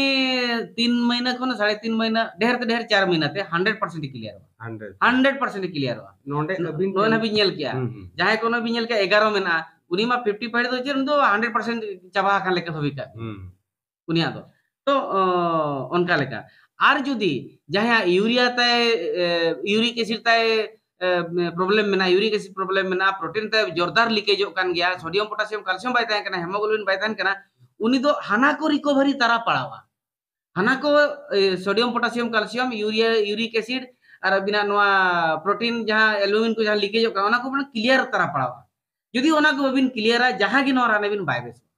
ᱛᱤᱱ ᱢᱟᱹᱦᱱᱟᱹ ᱠᱷᱚᱱ ᱥᱟᱲᱮ ᱛᱤᱱ ᱢᱟᱹᱦᱱᱟᱹ, ᱰᱷᱮᱨ ᱛᱮ ᱰᱷᱮᱨ ᱪᱟᱨ ᱢᱟᱹᱦᱱᱟᱹ ᱛᱮ ᱦᱟᱱᱰᱨᱮᱰ ᱯᱟᱨᱥᱮᱱᱴ ᱠᱞᱤᱭᱟᱨᱚᱜᱼᱟ᱾ ᱦᱟᱱᱰᱨᱮᱰ᱾ ᱦᱟᱱᱰᱨᱮᱰ ᱯᱟᱨᱥᱮᱱᱴ ᱠᱞᱤᱭᱟᱨᱚᱜᱼᱟ᱾ ᱱᱚᱰᱮ ᱟᱹᱵᱤᱱ ᱱᱚᱜᱼᱚᱭ ᱴᱷᱮᱱ ᱱᱟᱦᱟᱜ ᱵᱤᱱ ᱧᱮᱞ ᱠᱮᱜᱼᱟ, ᱦᱩᱸ, ᱦᱩᱸ᱾ ᱡᱟᱦᱟᱸᱭ ᱠᱚ ᱱᱚᱜᱼᱚᱭ ᱵᱤᱱ ᱧᱮᱞ ᱠᱮᱜᱼᱟ, ᱮᱜᱟᱨᱚ ᱢᱮᱱᱟᱜᱼᱟ, ᱩᱱᱤ ᱢᱟ ᱯᱷᱤᱯᱴᱤ ᱯᱷᱟᱭᱤᱵᱷ ᱫᱚ ᱪᱮᱫ, ᱩᱱᱤ ᱫᱚ ᱦᱟᱱᱰᱨᱮᱰ ᱯᱟᱨᱥᱮᱱᱴ ᱪᱟᱵᱟ ᱟᱠᱟᱱ ᱞᱮᱠᱟ ᱵᱷᱟᱵᱤ ᱠᱟᱜ ᱵᱤᱱ᱾ ᱦᱩᱸ᱾ ᱩᱱᱤᱭᱟᱜ ᱫᱚ᱾ ᱛᱚ, ᱚ, ᱚᱱᱠᱟ ᱞᱮᱠᱟ᱾ ᱟᱨ ᱡᱩᱫᱤ ᱡᱟᱦᱟᱸᱭᱟᱜ ᱤᱭᱩᱨᱤᱭᱟ ᱛᱟᱭ, ᱮ, ᱤᱭᱩᱨᱤᱠ ᱮᱥᱤᱰ ᱛᱟᱭ, ᱯᱨᱚᱵᱞᱮᱢ ᱢᱮᱱᱟᱜᱼᱟ, ᱤᱭᱩᱨᱤᱠ ᱮᱥᱤᱰ ᱯᱨᱚᱵᱞᱮᱢ ᱢᱮᱱᱟᱜᱼᱟ, ᱯᱨᱚᱴᱤᱱ ᱛᱮ ᱡᱳᱨᱫᱟᱨ ᱞᱤᱠᱮᱡᱚᱜ ᱠᱟᱱ ᱜᱮᱭᱟ, ᱥᱳᱰᱤᱭᱟᱢ ᱯᱚᱴᱟᱥᱤᱭᱟᱢ ᱠᱟᱞᱥᱤᱭᱟᱢ ᱵᱟᱭ ᱛᱟᱦᱮᱱ ᱠᱟᱱᱟ, ᱦᱮᱢᱳᱜᱞᱳᱵᱤᱱ ᱵᱟᱭ ᱛᱟᱦᱮᱱ ᱠᱟᱱᱟ, ᱩᱱᱤ ᱫᱚ ᱦᱟᱱᱟ ᱠᱚ ᱨᱤᱠᱚᱵᱷᱟᱨᱤ ᱛᱟᱨᱟ ᱯᱟᱲᱟᱣᱟ᱾ ᱦᱟᱱᱟ ᱠᱚ ᱥᱳᱰᱤᱭᱟᱢ ᱯᱚᱴᱟᱥᱤᱭᱟᱢ ᱠᱟᱞᱥᱤᱭᱟᱢ ᱤᱭᱩᱨᱤᱭᱟ ᱤᱭᱩᱨᱤᱠ ᱮᱥᱤᱰ ᱟᱨ ᱟᱹᱵᱤᱱᱟᱜ ᱱᱚᱣᱟ ᱯᱨᱚᱴᱤᱱ ᱡᱟᱦᱟᱸ ᱮᱞᱵᱩᱢᱤᱱ ᱠᱚ ᱡᱟᱦᱟᱸ ᱞᱤᱠᱮᱡᱚᱜ ᱠᱟᱱᱟ, ᱚᱱᱟ ᱠᱚ ᱢᱟᱱᱮ ᱠᱞᱤᱭᱟᱨ ᱛᱟᱨᱟ ᱯᱟᱲᱟᱣᱟ᱾ ᱡᱩᱫᱤ ᱚᱱᱟ ᱠᱚ ᱵᱟᱵᱤᱱ ᱠᱞᱤᱭᱟᱨᱟ, ᱡᱟᱦᱟᱸ ᱜᱮ ᱱᱚᱣᱟ ᱨᱟᱱ ᱟᱹᱵᱤᱱ ᱵᱟᱭ ᱵᱮᱥᱚᱜᱼᱟ᱾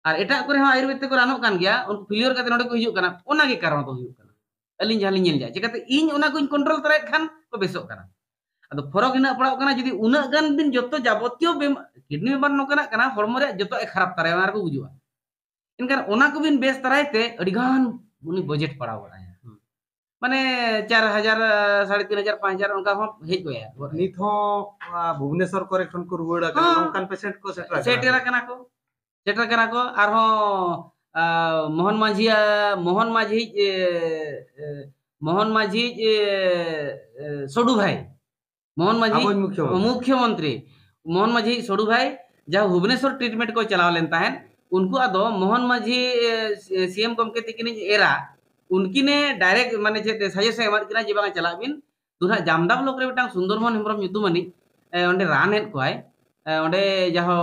ᱟᱨ ᱮᱴᱟᱜ ᱠᱚᱨᱮ ᱦᱚᱸ ᱟᱭᱩᱨᱵᱮᱫ ᱛᱮᱠᱚ ᱨᱟᱱᱚᱜ ᱠᱟᱱ ᱜᱮᱭᱟ, ᱩᱱᱠᱩ ᱯᱷᱮᱞᱤᱭᱚᱨ ᱠᱟᱛᱮ ᱱᱚᱰᱮ ᱠᱚ ᱦᱤᱡᱩᱜ ᱠᱟᱱᱟ, ᱚᱱᱟ ᱜᱮ ᱠᱟᱨᱚᱱ ᱫᱚ ᱦᱩᱭᱩᱜ ᱠᱟᱱᱟ᱾ ᱟᱹᱞᱤᱧ ᱡᱟᱦᱟᱸ ᱞᱤᱧ ᱧᱮᱞ ᱧᱟᱢᱟ, ᱪᱤᱠᱟᱹᱛᱮ ᱤᱧ ᱚᱱᱟ ᱠᱚᱧ ᱠᱚᱱᱴᱨᱳᱞ ᱫᱟᱲᱮᱭᱟᱜ ᱠᱷᱟᱱ ᱠᱚ ᱵᱮᱥᱚᱜ ᱠᱟᱱᱟ᱾ ᱟᱫᱚ ᱯᱷᱚᱨᱚᱠ ᱤᱱᱟᱹᱜ ᱯᱟᱲᱟᱜ ᱠᱟᱱᱟ, ᱡᱩᱫᱤ ᱩᱱᱟᱹᱜ ᱜᱟᱱ ᱵᱤᱱ ᱡᱚᱛᱚ ᱡᱟᱵᱚᱛᱤᱭᱚ ᱵᱮᱢ-, ᱠᱤᱰᱱᱤ ᱵᱮᱢᱟᱨ ᱱᱚᱝᱠᱟᱱᱟᱜ ᱠᱟᱱᱟ, ᱦᱚᱲᱢᱚ ᱨᱮᱭᱟᱜ ᱡᱚᱛᱚ ᱮ ᱠᱷᱟᱨᱟᱯ ᱛᱟᱨᱟᱭᱟ, ᱚᱱᱟ ᱨᱮᱠᱚ ᱜᱩᱡᱩᱜᱼᱟ᱾ ᱮᱱᱠᱷᱟᱱ ᱚᱱᱟ ᱠᱚᱵᱤᱱ ᱵᱮᱥ ᱛᱟᱨᱟᱭ ᱛᱮ ᱟᱹᱰᱤ ᱜᱟᱱ ᱩᱱᱤ ᱵᱟᱡᱮᱴ ᱯᱟᱲᱟᱣ ᱵᱟᱲᱟᱭᱟ᱾ ᱦᱩᱸ᱾ ᱢᱟᱱᱮ ᱪᱟᱨ ᱦᱟᱡᱟᱨ, ᱥᱟᱲᱮ ᱛᱤᱱ ᱦᱟᱡᱟᱨ, ᱯᱟᱸᱪ ᱦᱟᱡᱟᱨ ᱚᱱᱠᱟ ᱦᱚᱸ ᱦᱮᱡ ᱜᱚᱭᱟ᱾ ᱱᱤᱛ ᱦᱚᱸ, ᱟ, ᱵᱷᱩᱵᱽᱱᱮᱥᱚᱨ ᱠᱚᱨᱮ ᱠᱷᱚᱱ ᱠᱚ ᱨᱩᱣᱟᱹᱲ ᱟᱠᱟᱱᱟ, ᱦᱚᱸ᱾ ᱱᱚᱝᱠᱟᱱ ᱯᱮᱥᱮᱱᱴ ᱠᱚ ᱥᱮᱴᱮᱨ ᱟᱠᱟᱱᱟ᱾ ᱥᱮᱴᱮᱨ ᱟᱠᱟᱱᱟ ᱠᱚ, ᱥᱮᱴᱮᱨ ᱟᱠᱟᱱᱟ ᱠᱚ᱾ ᱟᱨᱦᱚᱸ, ᱟ, ᱢᱳᱦᱚᱱ ᱢᱟᱹᱡᱷᱤᱭᱟ-, ᱢᱳᱦᱚᱱ ᱢᱟᱹᱡᱷᱤ, ᱮ, ᱮ, ᱢᱳᱦᱚᱱ ᱢᱟᱹᱡᱷᱤ, ᱮ, ᱮ, ᱥᱚᱰᱩ ᱵᱷᱟᱭ, ᱢᱳᱦᱚᱱ ᱢᱟᱹᱡᱷᱤ, ᱟᱵᱚᱭᱤᱡ ᱢᱩᱠᱷᱭᱚᱢᱚᱱᱛᱨᱤ᱾ ᱢᱩᱠᱷᱭᱚᱢᱚᱱᱛᱨᱤ ᱢᱳᱦᱚᱱ ᱢᱟᱹᱡᱷᱤ ᱥᱚᱰᱩ ᱵᱷᱟᱭ, ᱡᱟᱦᱟᱸ ᱵᱷᱩᱵᱽᱱᱮᱥᱚᱨ ᱴᱨᱤᱴᱢᱮᱱᱴ ᱠᱚ ᱪᱟᱞᱟᱣ ᱞᱮᱱ ᱛᱟᱦᱮᱸᱫ, ᱩᱱᱠᱩᱣᱟᱜ ᱫᱚ ᱢᱳᱦᱚᱱ ᱢᱟᱹᱡᱷᱤ, ᱮ, ᱥᱤ-, ᱥᱤ ᱮᱢ ᱜᱚᱢᱠᱮ ᱛᱤᱠᱤᱱᱤᱡ ᱮᱨᱟ, ᱩᱱᱠᱤᱱᱮ ᱰᱟᱭᱨᱮᱠᱴ ᱢᱟᱱᱮ ᱪᱮᱫ ᱥᱟᱡᱮᱥᱴ ᱮ ᱮᱢᱟᱫ ᱠᱤᱱᱟ ᱡᱮ ᱵᱟᱝᱟ ᱪᱟᱞᱟᱜ ᱵᱤᱱ, ᱫᱩᱨᱦᱟ ᱡᱟᱢᱫᱟ ᱵᱞᱚᱠ ᱨᱮ ᱢᱤᱫᱴᱟᱝ ᱥᱩᱱᱫᱚᱨ ᱢᱳᱦᱚᱱ ᱦᱮᱢᱵᱨᱚᱢ ᱧᱩᱛᱩᱢᱟᱱᱤᱡ, ᱮ, ᱚᱸᱰᱮ ᱨᱟᱱ ᱮᱫ ᱠᱚᱣᱟᱭ, ᱮ, ᱚᱸᱰᱮ ᱡᱟᱦᱳ,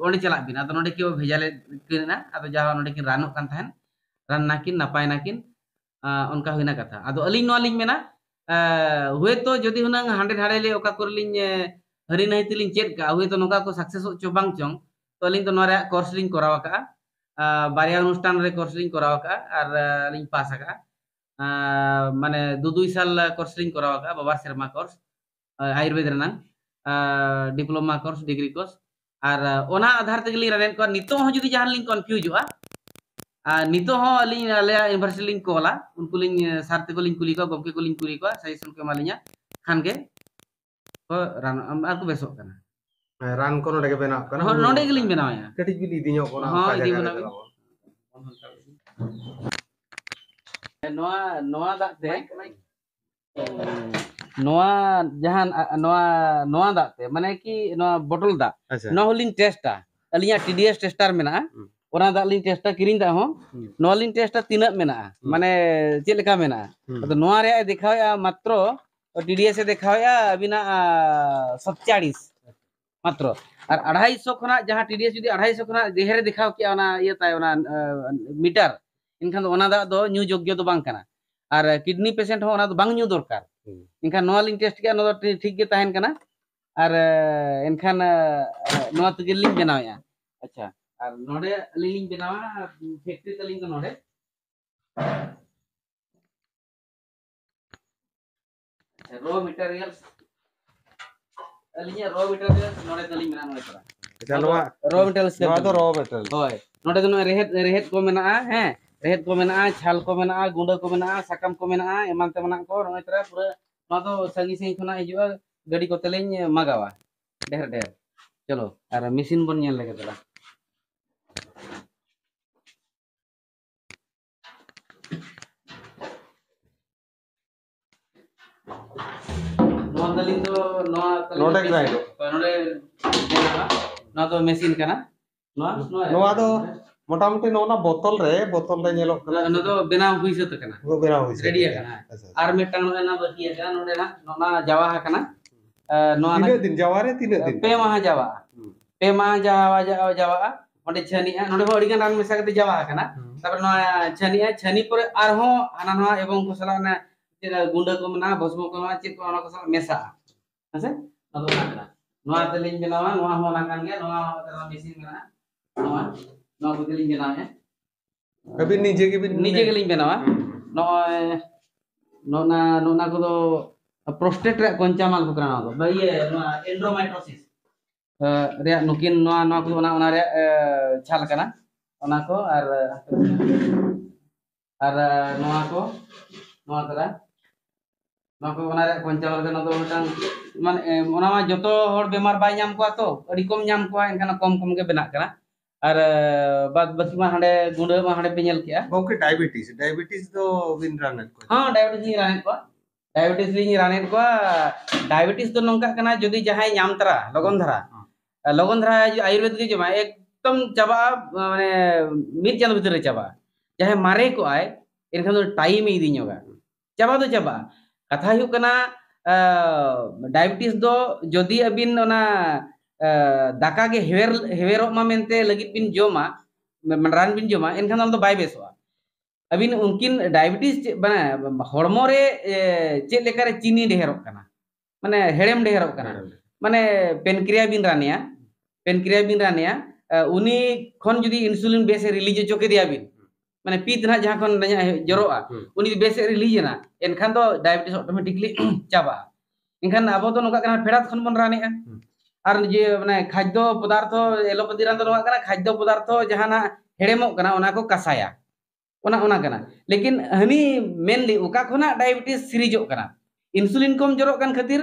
ᱚᱸᱰᱮ ᱪᱟᱞᱟᱜ ᱵᱤᱱ᱾ ᱟᱫᱚ ᱱᱚᱸᱰᱮ ᱠᱮᱣ ᱵᱷᱮᱡᱟ ᱞᱮᱫ ᱠᱤᱱᱟ, ᱟᱫᱚ ᱡᱟᱦᱳ ᱱᱚᱸᱰᱮ ᱠᱤᱱ ᱨᱟᱱᱚᱜ ᱠᱟᱱ ᱛᱟᱦᱮᱸᱱ, ᱨᱟᱱ ᱱᱟᱠᱤᱱ, ᱱᱟᱯᱟᱭ ᱱᱟᱠᱤᱱ, ᱟ, ᱚᱱᱠᱟ ᱦᱩᱭᱱᱟ ᱠᱟᱛᱷᱟ᱾ ᱟᱫᱚ ᱟᱹᱞᱤᱧ ᱱᱚᱣᱟ ᱞᱤᱧ ᱢᱮᱱᱟ, ᱟ, ᱦᱳᱭᱛᱳ ᱡᱩᱫᱤ ᱦᱩᱱᱟᱹᱝ ᱦᱟᱸᱰᱮ ᱱᱟᱰᱮ ᱞᱮ ᱚᱠᱟ ᱠᱚᱨᱮ ᱞᱤᱧ, ᱮ, ᱦᱟᱹᱨᱤ ᱱᱟᱹᱦᱤ ᱛᱮᱞᱤᱧ ᱪᱮᱫ ᱠᱟᱜᱼᱟ, ᱦᱳᱭᱛᱳ ᱱᱚᱝᱠᱟ ᱠᱚ ᱥᱟᱠᱥᱮᱥᱚᱜ ᱪᱚ ᱵᱟᱝ ᱪᱚᱝ, ᱛᱚ ᱟᱹᱞᱤᱧ ᱫᱚ ᱱᱚᱣᱟ ᱨᱮᱭᱟᱜ ᱠᱳᱨᱥ ᱞᱤᱧ ᱠᱚᱨᱟᱣ ᱟᱠᱟᱜᱼᱟ᱾ ᱟ, ᱵᱟᱨᱭᱟ ᱚᱱᱩᱥᱴᱷᱟᱱ ᱨᱮ ᱠᱳᱨᱥ ᱞᱤᱧ ᱠᱚᱨᱟᱣ ᱟᱠᱟᱜᱼᱟ ᱟᱨ, ᱟ, ᱞᱤᱧ ᱯᱟᱥ ᱟᱠᱟᱜᱼᱟ᱾ ᱟ, ᱢᱟᱱᱮ ᱫᱩ ᱫᱩᱭ ᱥᱟᱞ ᱠᱳᱨᱥ ᱞᱤᱧ ᱠᱚᱨᱟᱣ ᱟᱠᱟᱜᱼᱟ, ᱵᱟᱵᱟᱨ ᱥᱮᱨᱢᱟ ᱠᱳᱨᱥ, ᱟ, ᱟᱭᱩᱨᱵᱮᱫ ᱨᱮᱱᱟᱝ, ᱟ, ᱰᱤᱯᱞᱳᱢᱟ ᱠᱳᱨᱥ, ᱰᱤᱜᱽᱨᱤ ᱠᱳᱨᱥ᱾ ᱟᱨ, ᱟ, ᱚᱱᱟ ᱟᱫᱷᱟᱨ ᱛᱮᱜᱮ ᱞᱤᱧ ᱨᱟᱱᱮᱫ ᱠᱚᱣᱟ᱾ ᱱᱤᱛᱚᱜ ᱦᱚᱸ ᱡᱩᱫᱤ ᱡᱟᱦᱟᱸ ᱞᱤᱧ ᱠᱚᱱᱯᱷᱤᱭᱩᱡᱚᱜᱼᱟ, ᱟᱨ ᱱᱤᱛᱚᱜ ᱦᱚᱸ ᱟᱹᱞᱤᱧ ᱟᱞᱮᱭᱟᱜ ᱤᱭᱩᱱᱤᱵᱷᱟᱨᱥᱤᱴᱤ ᱞᱤᱧ ᱠᱚᱞᱟ, ᱩᱱᱠᱩ ᱞᱤᱧ, ᱟ, ᱥᱟᱨ ᱛᱮᱠᱚ ᱞᱤᱧ ᱠᱩᱞᱤ ᱠᱚᱣᱟ, ᱜᱚᱢᱠᱮ ᱠᱚᱞᱤᱧ ᱠᱩᱞᱤ ᱠᱚᱣᱟ, ᱥᱟᱡᱮᱥᱚᱱ ᱠᱚ ᱮᱢᱟ ᱞᱤᱧᱟ ᱠᱷᱟᱱ ᱜᱮ ᱠᱚ ᱨᱟᱱ, ᱟᱨ ᱠᱚ ᱵᱮᱥᱚᱜ ᱠᱟᱱᱟ᱾ ᱦᱮᱸ, ᱨᱟᱱ ᱠᱚ ᱱᱚᱰᱮ ᱜᱮ ᱵᱮᱱᱟᱣ ᱠᱟᱱᱟ? ᱦᱚᱸ, ᱱᱚᱰᱮ ᱜᱮᱞᱤᱧ ᱵᱮᱱᱟᱣᱮᱫᱼᱟ᱾ ᱠᱟᱹᱴᱤᱡ ᱵᱤᱱ ᱤᱫᱤ ᱧᱚᱜ ᱵᱚᱱᱟ, ᱦᱚᱸ, ᱚᱠᱟ ᱤᱫᱤ ᱡᱟᱭᱜᱟ ᱵᱚᱱᱟ ᱨᱮ ᱵᱤᱱ᱾ ᱪᱟᱞᱟᱣ? ᱱᱚᱣᱟ, ᱱᱚᱣᱟ ᱫᱟᱜ ᱛᱮ, ᱱᱚᱣᱟ ᱡᱟᱦᱟᱸ, ᱱᱚᱣᱟ, ᱱᱚᱣᱟ ᱫᱟᱜ ᱛᱮ, ᱢᱟᱱᱮ ᱠᱤ ᱱᱚᱣᱟ ᱵᱚᱴᱚᱞ ᱫᱟᱜ, ᱟᱪᱪᱷᱟ᱾ ᱱᱚᱣᱟ ᱦᱚᱸᱞᱤᱧ ᱴᱮᱥᱴᱟ᱾ ᱟᱹᱞᱤᱧᱟᱜ ᱴᱤ ᱰᱤ ᱮᱥ ᱴᱮᱥᱴᱟᱨ ᱢᱮᱱᱟᱜᱼᱟ, ᱦᱩᱸ᱾ ᱚᱱᱟ ᱫᱟᱜ ᱞᱤᱧ ᱴᱮᱥᱴᱟ, ᱠᱤᱨᱤᱧ ᱫᱟᱜ ᱦᱚᱸ᱾ ᱦᱩᱸ᱾ ᱱᱚᱣᱟ ᱞᱤᱧ ᱴᱮᱥᱴᱟ ᱛᱤᱱᱟᱹᱜ ᱢᱮᱱᱟᱜᱼᱟ, ᱦᱩᱸ᱾ ᱢᱟᱱᱮ ᱪᱮᱫ ᱞᱮᱠᱟ ᱢᱮᱱᱟᱜᱼᱟ᱾ ᱦᱩᱸ᱾ ᱟᱫᱚ ᱱᱚᱣᱟ ᱨᱮᱭᱟᱜ ᱮ ᱫᱮᱠᱷᱟᱣᱮᱫᱼᱟ ᱢᱟᱛᱨᱚ ᱴᱤᱰᱤᱮᱥ ᱮ ᱫᱮᱠᱷᱟᱣᱮᱫᱼᱟ ᱟᱹᱵᱤᱱᱟᱜ ᱥᱟᱛᱪᱟᱲᱤᱥ ᱢᱟᱛᱨᱚ᱾ ᱟᱨ ᱟᱲᱟᱭᱥᱚ ᱠᱷᱚᱱᱟᱜ, ᱡᱟᱦᱟᱸ ᱴᱤᱰᱤᱮᱥ ᱡᱩᱫᱤ ᱟᱲᱟᱭᱥᱚ ᱠᱷᱚᱱᱟᱜ ᱰᱷᱮᱨ ᱮ ᱫᱮᱠᱷᱟᱣ ᱠᱮᱜᱼᱟ ᱚᱱᱟ ᱤᱭᱟᱹ ᱛᱟᱭ, ᱚᱱᱟ ᱢᱤᱴᱟᱨ, ᱮᱱᱠᱷᱟᱱ ᱫᱚ ᱚᱱᱟ ᱫᱟᱜ ᱫᱚ ᱧᱩ ᱡᱳᱜᱽᱜᱚ ᱫᱚ ᱵᱟᱝ ᱠᱟᱱᱟ᱾ ᱟᱨ ᱠᱤᱰᱱᱤ ᱯᱮᱥᱮᱱᱴ ᱦᱚᱸ ᱚᱱᱟ ᱫᱚ ᱵᱟᱝ ᱧᱩ ᱫᱚᱨᱠᱟᱨ᱾ ᱦᱩᱸ᱾ ᱮᱱᱠᱷᱟᱱ ᱱᱚᱣᱟ ᱞᱤᱧ ᱴᱮᱥᱴ ᱠᱮᱜᱼᱟ, ᱱᱚᱣᱟ ᱫᱚ ᱴᱷᱤᱠ ᱜᱮ ᱛᱟᱦᱮᱱ ᱠᱟᱱᱟ᱾ ᱟᱨ ᱮᱱᱠᱷᱟᱱ ᱱᱚᱣᱟ ᱛᱮᱜᱮ ᱞᱤᱧ ᱵᱮᱱᱟᱣᱮᱫᱼᱟ᱾ ᱟᱪᱪᱷᱟ, ᱟᱨ ᱱᱚᱰᱮ ᱟᱹᱞᱤᱧ ᱞᱤᱧ ᱵᱮᱱᱟᱣᱟ, ᱯᱷᱮᱠᱴᱨᱤ ᱛᱟᱹᱞᱤᱧ ᱫᱚ ᱱᱚᱰᱮ᱾ ᱨᱚ ᱢᱮᱴᱮᱨᱤᱭᱟᱞ, ᱟᱹᱞᱤᱧᱟᱜ ᱨᱚ ᱢᱮᱴᱮᱨᱤᱭᱟᱞ ᱱᱚᱰᱮ ᱛᱟᱹᱞᱤᱧ ᱢᱮᱱᱟᱜᱼᱟ, ᱱᱚᱰᱮ ᱛᱚᱨᱟ᱾ ᱟᱪᱪᱷᱟ, ᱱᱚᱣᱟ ᱫᱚ ᱱᱚᱣᱟ ᱫᱚ ᱨᱚ ᱢᱮᱴᱮᱨᱤᱭᱟᱞ᱾ ᱦᱳᱭ, ᱱᱚᱰᱮ ᱫᱚ ᱱᱚᱜᱼᱚᱭ ᱨᱮᱦᱮᱫ, ᱨᱮᱦᱮᱫ ᱠᱚ ᱢᱮᱱᱟᱜᱼᱟ, ᱦᱮᱸ, ᱨᱮᱦᱮᱫ ᱠᱚ ᱢᱮᱱᱟᱜᱼᱟ, ᱪᱷᱟᱞ ᱠᱚ ᱢᱮᱱᱟᱜᱼᱟ, ᱜᱩᱸᱰᱟᱹ ᱠᱚ ᱢᱮᱱᱟᱜᱼᱟ, ᱥᱟᱠᱟᱢ ᱠᱚ ᱢᱮᱱᱟᱜᱼᱟ, ᱮᱢᱟᱱ ᱛᱮᱢᱟᱱᱟᱜ ᱠᱚ ᱱᱚᱜᱼᱚᱭ ᱛᱚᱨᱟ ᱯᱩᱨᱟᱹ᱾ ᱱᱚᱣᱟ ᱫᱚ ᱥᱟᱺᱜᱤᱧ ᱥᱟᱺᱜᱤᱧ ᱠᱷᱚᱱᱟᱜ ᱦᱤᱡᱩᱜᱼᱟ, ᱜᱟᱹᱰᱤ ᱠᱚᱛᱮ ᱞᱤᱧ ᱢᱟᱜᱟᱣᱟ ᱰᱷᱮᱨ ᱰᱷᱮᱨ᱾ ᱪᱚᱞᱚ, ᱟᱨ ᱢᱮᱥᱤᱱ ᱵᱚᱱ ᱧᱮᱞ ᱞᱮᱜᱮ ᱫᱮᱞᱟ᱾ ᱱᱚᱣᱟ ᱛᱟᱹᱞᱤᱧ ᱫᱚ, ᱱᱚᱣᱟ ᱛᱟᱹᱞᱤᱧ ᱱᱚᱰᱮ ᱫᱚ grind ᱢᱮᱥᱤᱱ, ᱦᱳᱭ, ᱱᱚᱰᱮ ᱧᱮᱞᱚᱜᱼᱟ᱾ ᱱᱚᱣᱟ ᱫᱚ ᱢᱮᱥᱤᱱ ᱠᱟᱱᱟ᱾ ᱱᱚᱣᱟ, ᱱᱚᱣᱟ ᱱᱚᱣᱟ ᱫᱚ ᱢᱚᱴᱟᱢᱩᱴᱤ ᱱᱚᱜᱼᱚ ᱱᱟ ᱵᱳᱛᱚᱞ ᱨᱮ, ᱵᱳᱛᱚᱞ ᱨᱮ ᱧᱮᱞᱚᱜ ᱠᱟᱱᱟ᱾ ᱚᱱᱟ ᱫᱚ ᱵᱮᱱᱟᱣ ᱦᱩᱭ ᱥᱟᱹᱛ ᱟᱠᱟᱱᱟ᱾ ᱱᱚᱣᱟ ᱵᱮᱱᱟᱣ ᱦᱩᱭ ᱥᱟᱹᱛ ᱨᱮᱰᱤ ᱟᱠᱟᱱᱟ᱾ ᱟᱠᱟᱱᱟ᱾ ᱟᱪᱪᱷᱟ, ᱟᱪᱪᱷᱟ᱾ ᱟᱨ ᱢᱤᱫᱴᱟᱝ ᱱᱚᱜᱼᱚᱭ ᱱᱟ ᱵᱟᱹᱠᱤ ᱟᱠᱟᱱᱟ, ᱱᱚᱰᱮ ᱱᱟᱜ ᱱᱚᱣᱟ ᱡᱟᱣᱟ ᱟᱠᱟᱱᱟ᱾ ᱟᱨ ᱱᱚᱣᱟ ᱛᱤᱱᱟᱹᱜ ᱱᱟᱜ ᱫᱤᱱ ᱡᱟᱣᱟ ᱨᱮ ᱛᱤᱱᱟᱹᱜ ᱯᱮ ᱫᱤᱱ? ᱢᱟᱦᱟ ᱡᱟᱣᱟᱜᱼᱟ᱾ ᱦᱩᱸ᱾ ᱯᱮ ᱢᱟᱦᱟ ᱡᱟᱣᱟ, ᱡᱟᱣᱟ, ᱡᱟᱣᱟᱜᱼᱟ᱾ ᱚᱸᱰᱮ ᱪᱷᱟᱹᱱᱤᱜᱼᱟ, ᱱᱚᱰᱮ ᱦᱚᱸ ᱟᱹᱰᱤ ᱜᱟᱱ ᱨᱟᱱ ᱢᱮᱥᱟ ᱠᱟᱛᱮ ᱡᱟᱣᱟ ᱟᱠᱟᱱᱟ᱾ ᱦᱩᱸ᱾ ᱛᱟᱨᱯᱚᱨᱮ ᱱᱚᱣᱟ ᱪᱷᱟᱹᱱᱤᱜᱼᱟ, ᱪᱷᱟᱹᱱᱤ ᱯᱚᱨᱮ ᱟᱨᱦᱚᱸ ᱦᱟᱱᱟ ᱱᱚᱣᱟ ᱮᱵᱚᱝ ᱠᱚ ᱥᱟᱞᱟᱜ ᱚᱱᱟ ᱪᱮᱫ ᱜᱩᱸᱰᱟᱹ ᱠᱚ ᱢᱮᱱᱟᱜᱼᱟ, ᱵᱷᱚᱥᱢᱚ ᱠᱚ ᱢᱮᱱᱟᱜᱼᱟ, ᱪᱮᱫ ᱠᱚ ᱚᱱᱟ ᱠᱚ ᱥᱟᱞᱟᱜ ᱢᱮᱥᱟᱜᱼᱟ᱾ ᱦᱮᱸᱥᱮ? ᱱᱚᱣᱟ ᱫᱚ ᱚᱱᱟ ᱠᱟᱱᱟ᱾ ᱱᱚᱣᱟ ᱛᱮᱞᱤᱧ ᱵᱮᱱᱟᱣᱟ, ᱱᱚᱣᱟ ᱦᱚᱸ ᱚᱱᱟ ᱠᱟᱱ ᱜᱮᱭᱟ, ᱱᱚᱣᱟ ᱦᱚᱸ ᱢᱮᱥᱤᱱ ᱢᱮᱱᱟᱜᱼᱟ᱾ ᱱᱚᱣᱟ, ᱱᱚᱣᱟ ᱠᱚᱛᱮ ᱞᱤᱧ ᱵᱮᱱᱟᱣᱮᱫᱼᱟ᱾ ᱟᱹᱵᱤᱱ ᱱᱤᱡᱮ ᱜᱮᱵᱤᱱ ᱱᱤᱡᱮ ᱜᱮᱞᱤᱧ ᱵᱮᱱᱟᱣᱟ᱾ ᱦᱩᱸ᱾ ᱱᱚᱜᱼᱚᱭ ᱱᱚᱜᱼᱱᱟ, ᱱᱚᱜᱼᱱᱟ ᱠᱚᱫᱚ ᱯᱨᱳᱥᱴᱮᱴ ᱨᱮᱭᱟᱜ ᱠᱚᱧᱪᱟ ᱢᱟᱞ ᱠᱚ ᱠᱟᱱᱟ᱾ ᱱᱚᱣᱟ ᱫᱚ ᱤᱭᱟᱹ, ᱱᱚᱣᱟ ᱮᱱᱰᱳᱢᱟᱭᱴᱳᱥᱤᱥ ᱨᱮᱭᱟᱜ ᱱᱩᱠᱤᱱ, ᱱᱚᱣᱟ, ᱱᱚᱣᱟ ᱠᱚᱫᱚ ᱚᱱᱟ, ᱚᱱᱟ ᱨᱮᱭᱟᱜ ᱪᱷᱟᱞ ᱠᱟᱱᱟ᱾ ᱚᱱᱟ ᱠᱚ ᱟᱨ, ᱟᱨ ᱱᱚᱣᱟ ᱠᱚ, ᱱᱚᱣᱟ ᱛᱟᱨᱟ ᱱᱚᱣᱟ ᱠᱚ ᱚᱱᱟ ᱨᱮᱭᱟᱜ ᱠᱚᱧᱪᱟ ᱞᱮᱠᱟ, ᱱᱚᱣᱟ ᱫᱚ ᱢᱤᱫᱴᱟᱝ ᱢᱟᱱᱮ, ᱮ, ᱚᱱᱟ ᱢᱟ ᱡᱚᱛᱚ ᱦᱚᱲ ᱵᱮᱢᱟᱨ ᱵᱟᱭ ᱧᱟᱢ ᱠᱚᱣᱟ ᱛᱚ, ᱟᱹᱰᱤ ᱠᱚᱢ ᱧᱟᱢ ᱠᱚᱣᱟ, ᱮᱱᱠᱷᱟᱱ ᱠᱚᱢ ᱠᱚᱢ ᱜᱮ ᱵᱮᱱᱟᱜ ᱠᱟᱱᱟ᱾ ᱟᱨ, ᱮ, ᱵᱟᱫ ᱵᱟᱹᱠᱤ ᱢᱟ ᱦᱟᱸᱰᱮ ᱜᱩᱸᱰᱟᱹ ᱢᱟ ᱦᱟᱸᱰᱮ ᱯᱮ ᱧᱮᱞ ᱠᱮᱜᱼᱟ᱾ ᱜᱚᱝᱠᱮ, ᱰᱟᱭᱟᱵᱮᱴᱤᱥ, ᱰᱟᱭᱟᱵᱮᱴᱤᱥ ᱫᱚ ᱵᱤᱱ ᱨᱟᱱᱮᱫ ᱠᱚᱣᱟ? ᱦᱚᱸ, ᱰᱟᱭᱟᱵᱮᱴᱤᱥ ᱞᱤᱧ ᱨᱟᱱᱮᱫ ᱠᱚᱣᱟ᱾ ᱰᱟᱭᱟᱵᱮᱴᱤᱥ ᱞᱤᱧ ᱨᱟᱱᱮᱫ ᱠᱚᱣᱟ᱾ ᱰᱟᱭᱟᱵᱮᱴᱤᱥ ᱫᱚ ᱱᱚᱝᱠᱟᱜ ᱠᱟᱱᱟ, ᱡᱩᱫᱤ ᱡᱟᱦᱟᱸᱭ ᱧᱟᱢ ᱛᱚᱨᱟ ᱞᱚᱜᱚᱱ ᱫᱷᱟᱨᱟ, ᱦᱚᱸ᱾ ᱞᱚᱜᱚᱱ ᱫᱷᱟᱨᱟ ᱡᱩᱫᱤ ᱟᱭᱩᱨᱵᱮᱫ ᱜᱮ ᱡᱚᱢᱟᱭ, ᱮᱠᱫᱚᱢ ᱪᱟᱵᱟᱜᱼᱟ, ᱢᱟᱱᱮ ᱢᱤᱫ ᱪᱟᱸᱫᱚ ᱵᱷᱤᱛᱤᱨ ᱨᱮ ᱪᱟᱵᱟᱜᱼᱟ᱾ ᱡᱟᱦᱟᱸᱭ ᱢᱟᱨᱮ ᱠᱚᱜᱼᱟᱭ, ᱮᱱᱠᱷᱟᱱ ᱫᱚ ᱴᱟᱭᱤᱢ ᱮ ᱤᱫᱤ ᱧᱚᱜᱟ, ᱪᱟᱵᱟ ᱫᱚ ᱪᱟᱵᱟᱜᱼᱟ᱾ ᱠᱟᱛᱷᱟ ᱦᱩᱭᱩᱜ ᱠᱟᱱᱟ, ᱰᱟᱭᱟᱵᱮᱴᱤᱥ ᱫᱚ ᱡᱩᱫᱤ ᱟᱹᱵᱤᱱ ᱚᱱᱟ ᱫᱟᱠᱟ ᱜᱮ ᱦᱮᱣᱮᱨ ᱦᱮᱣᱮᱨᱚᱜ ᱢᱟ ᱢᱮᱱᱛᱮ ᱞᱟᱹᱜᱤᱫ ᱵᱤᱱ ᱡᱚᱢᱟ, ᱨᱟᱱ ᱵᱤᱱ ᱡᱚᱢᱟ, ᱮᱱᱠᱷᱟᱱ ᱚᱱᱟ ᱫᱚ ᱵᱟᱭ ᱵᱮᱥᱚᱜᱼᱟ᱾ ᱟᱹᱵᱤᱱ ᱩᱱᱠᱤᱱ ᱰᱟᱭᱟᱵᱮᱴᱤᱥ ᱪᱮᱫ, ᱢᱟᱱᱮ, ᱦᱚᱲᱢᱚ ᱨᱮ ᱪᱮᱫ ᱞᱮᱠᱟᱨᱮ ᱪᱤᱱᱤ ᱰᱷᱮᱨᱚᱜ ᱠᱟᱱᱟ, ᱢᱟᱱᱮ ᱦᱮᱲᱮᱢ ᱰᱷᱮᱨᱚᱜ ᱠᱟᱱᱟ, ᱢᱟᱱᱮ ᱯᱮᱱᱠᱨᱤᱭᱟ ᱵᱤᱱ ᱨᱟᱱᱮᱭᱟ, ᱯᱮᱱᱠᱨᱤᱭᱟ ᱵᱤᱱ ᱨᱟᱱᱮᱭᱟ, ᱩᱱᱤ ᱠᱷᱚᱱ ᱡᱩᱫᱤ ᱤᱱᱥᱩᱞᱤᱱ ᱵᱮᱥ ᱮ ᱨᱤᱞᱤᱡᱽ ᱦᱚᱪᱚ ᱠᱮᱫᱮᱭᱟ ᱵᱤᱱ, ᱢᱟᱱᱮ ᱯᱤᱛ ᱱᱟᱦᱟᱜ ᱡᱟᱦᱟᱸ ᱠᱷᱚᱱ ᱡᱚᱨᱚᱜᱼᱟ, ᱩᱱᱤ ᱡᱩᱫᱤ ᱵᱮᱥ ᱮ ᱨᱤᱞᱤᱡᱽ ᱮᱱᱟ, ᱮᱱᱠᱷᱟᱱ ᱫᱚ ᱰᱟᱭᱟᱵᱮᱴᱤᱥ ᱚᱴᱳᱢᱮᱴᱤᱠᱞᱤ ᱪᱟᱵᱟᱜᱼᱟ᱾ ᱮᱱᱠᱷᱟᱱ ᱟᱵᱚ ᱫᱚ ᱱᱚᱝᱠᱟ ᱠᱟᱱᱟ, ᱯᱷᱮᱰᱟᱛ ᱠᱷᱚᱱ ᱵᱚᱱ ᱨᱟᱱᱮᱜᱼᱟ᱾ ᱟᱨ ᱡᱮ ᱢᱟᱱᱮ ᱠᱷᱟᱫᱽᱫᱚ ᱯᱚᱫᱟᱨᱛᱷᱚ, ᱮᱞᱳᱯᱮᱛᱷᱤ ᱨᱟᱱ ᱫᱚ ᱱᱚᱝᱠᱟ ᱠᱟᱱᱟ, ᱠᱷᱟᱫᱽᱫᱚ ᱯᱚᱫᱟᱨᱛᱷᱚ ᱡᱟᱦᱟᱱᱟᱜ ᱦᱮᱲᱮᱢᱚᱜ ᱠᱟᱱᱟ, ᱚᱱᱟ ᱠᱚ ᱠᱟᱥᱟᱭᱟ, ᱚᱱᱟ ᱚᱱᱟ ᱠᱟᱱᱟ᱾ ᱞᱮᱠᱤᱱ ᱦᱟᱹᱱᱤ ᱢᱮᱱᱞᱤ ᱚᱠᱟ ᱠᱷᱚᱱᱟᱜ ᱰᱟᱭᱟᱵᱮᱴᱤᱥ ᱥᱤᱨᱤᱡᱚᱜ ᱠᱟᱱᱟ, ᱤᱱᱥᱩᱞᱤᱱ ᱠᱚᱢ ᱡᱚᱨᱚᱜ ᱠᱟᱱ ᱠᱷᱟᱹᱛᱤᱨ,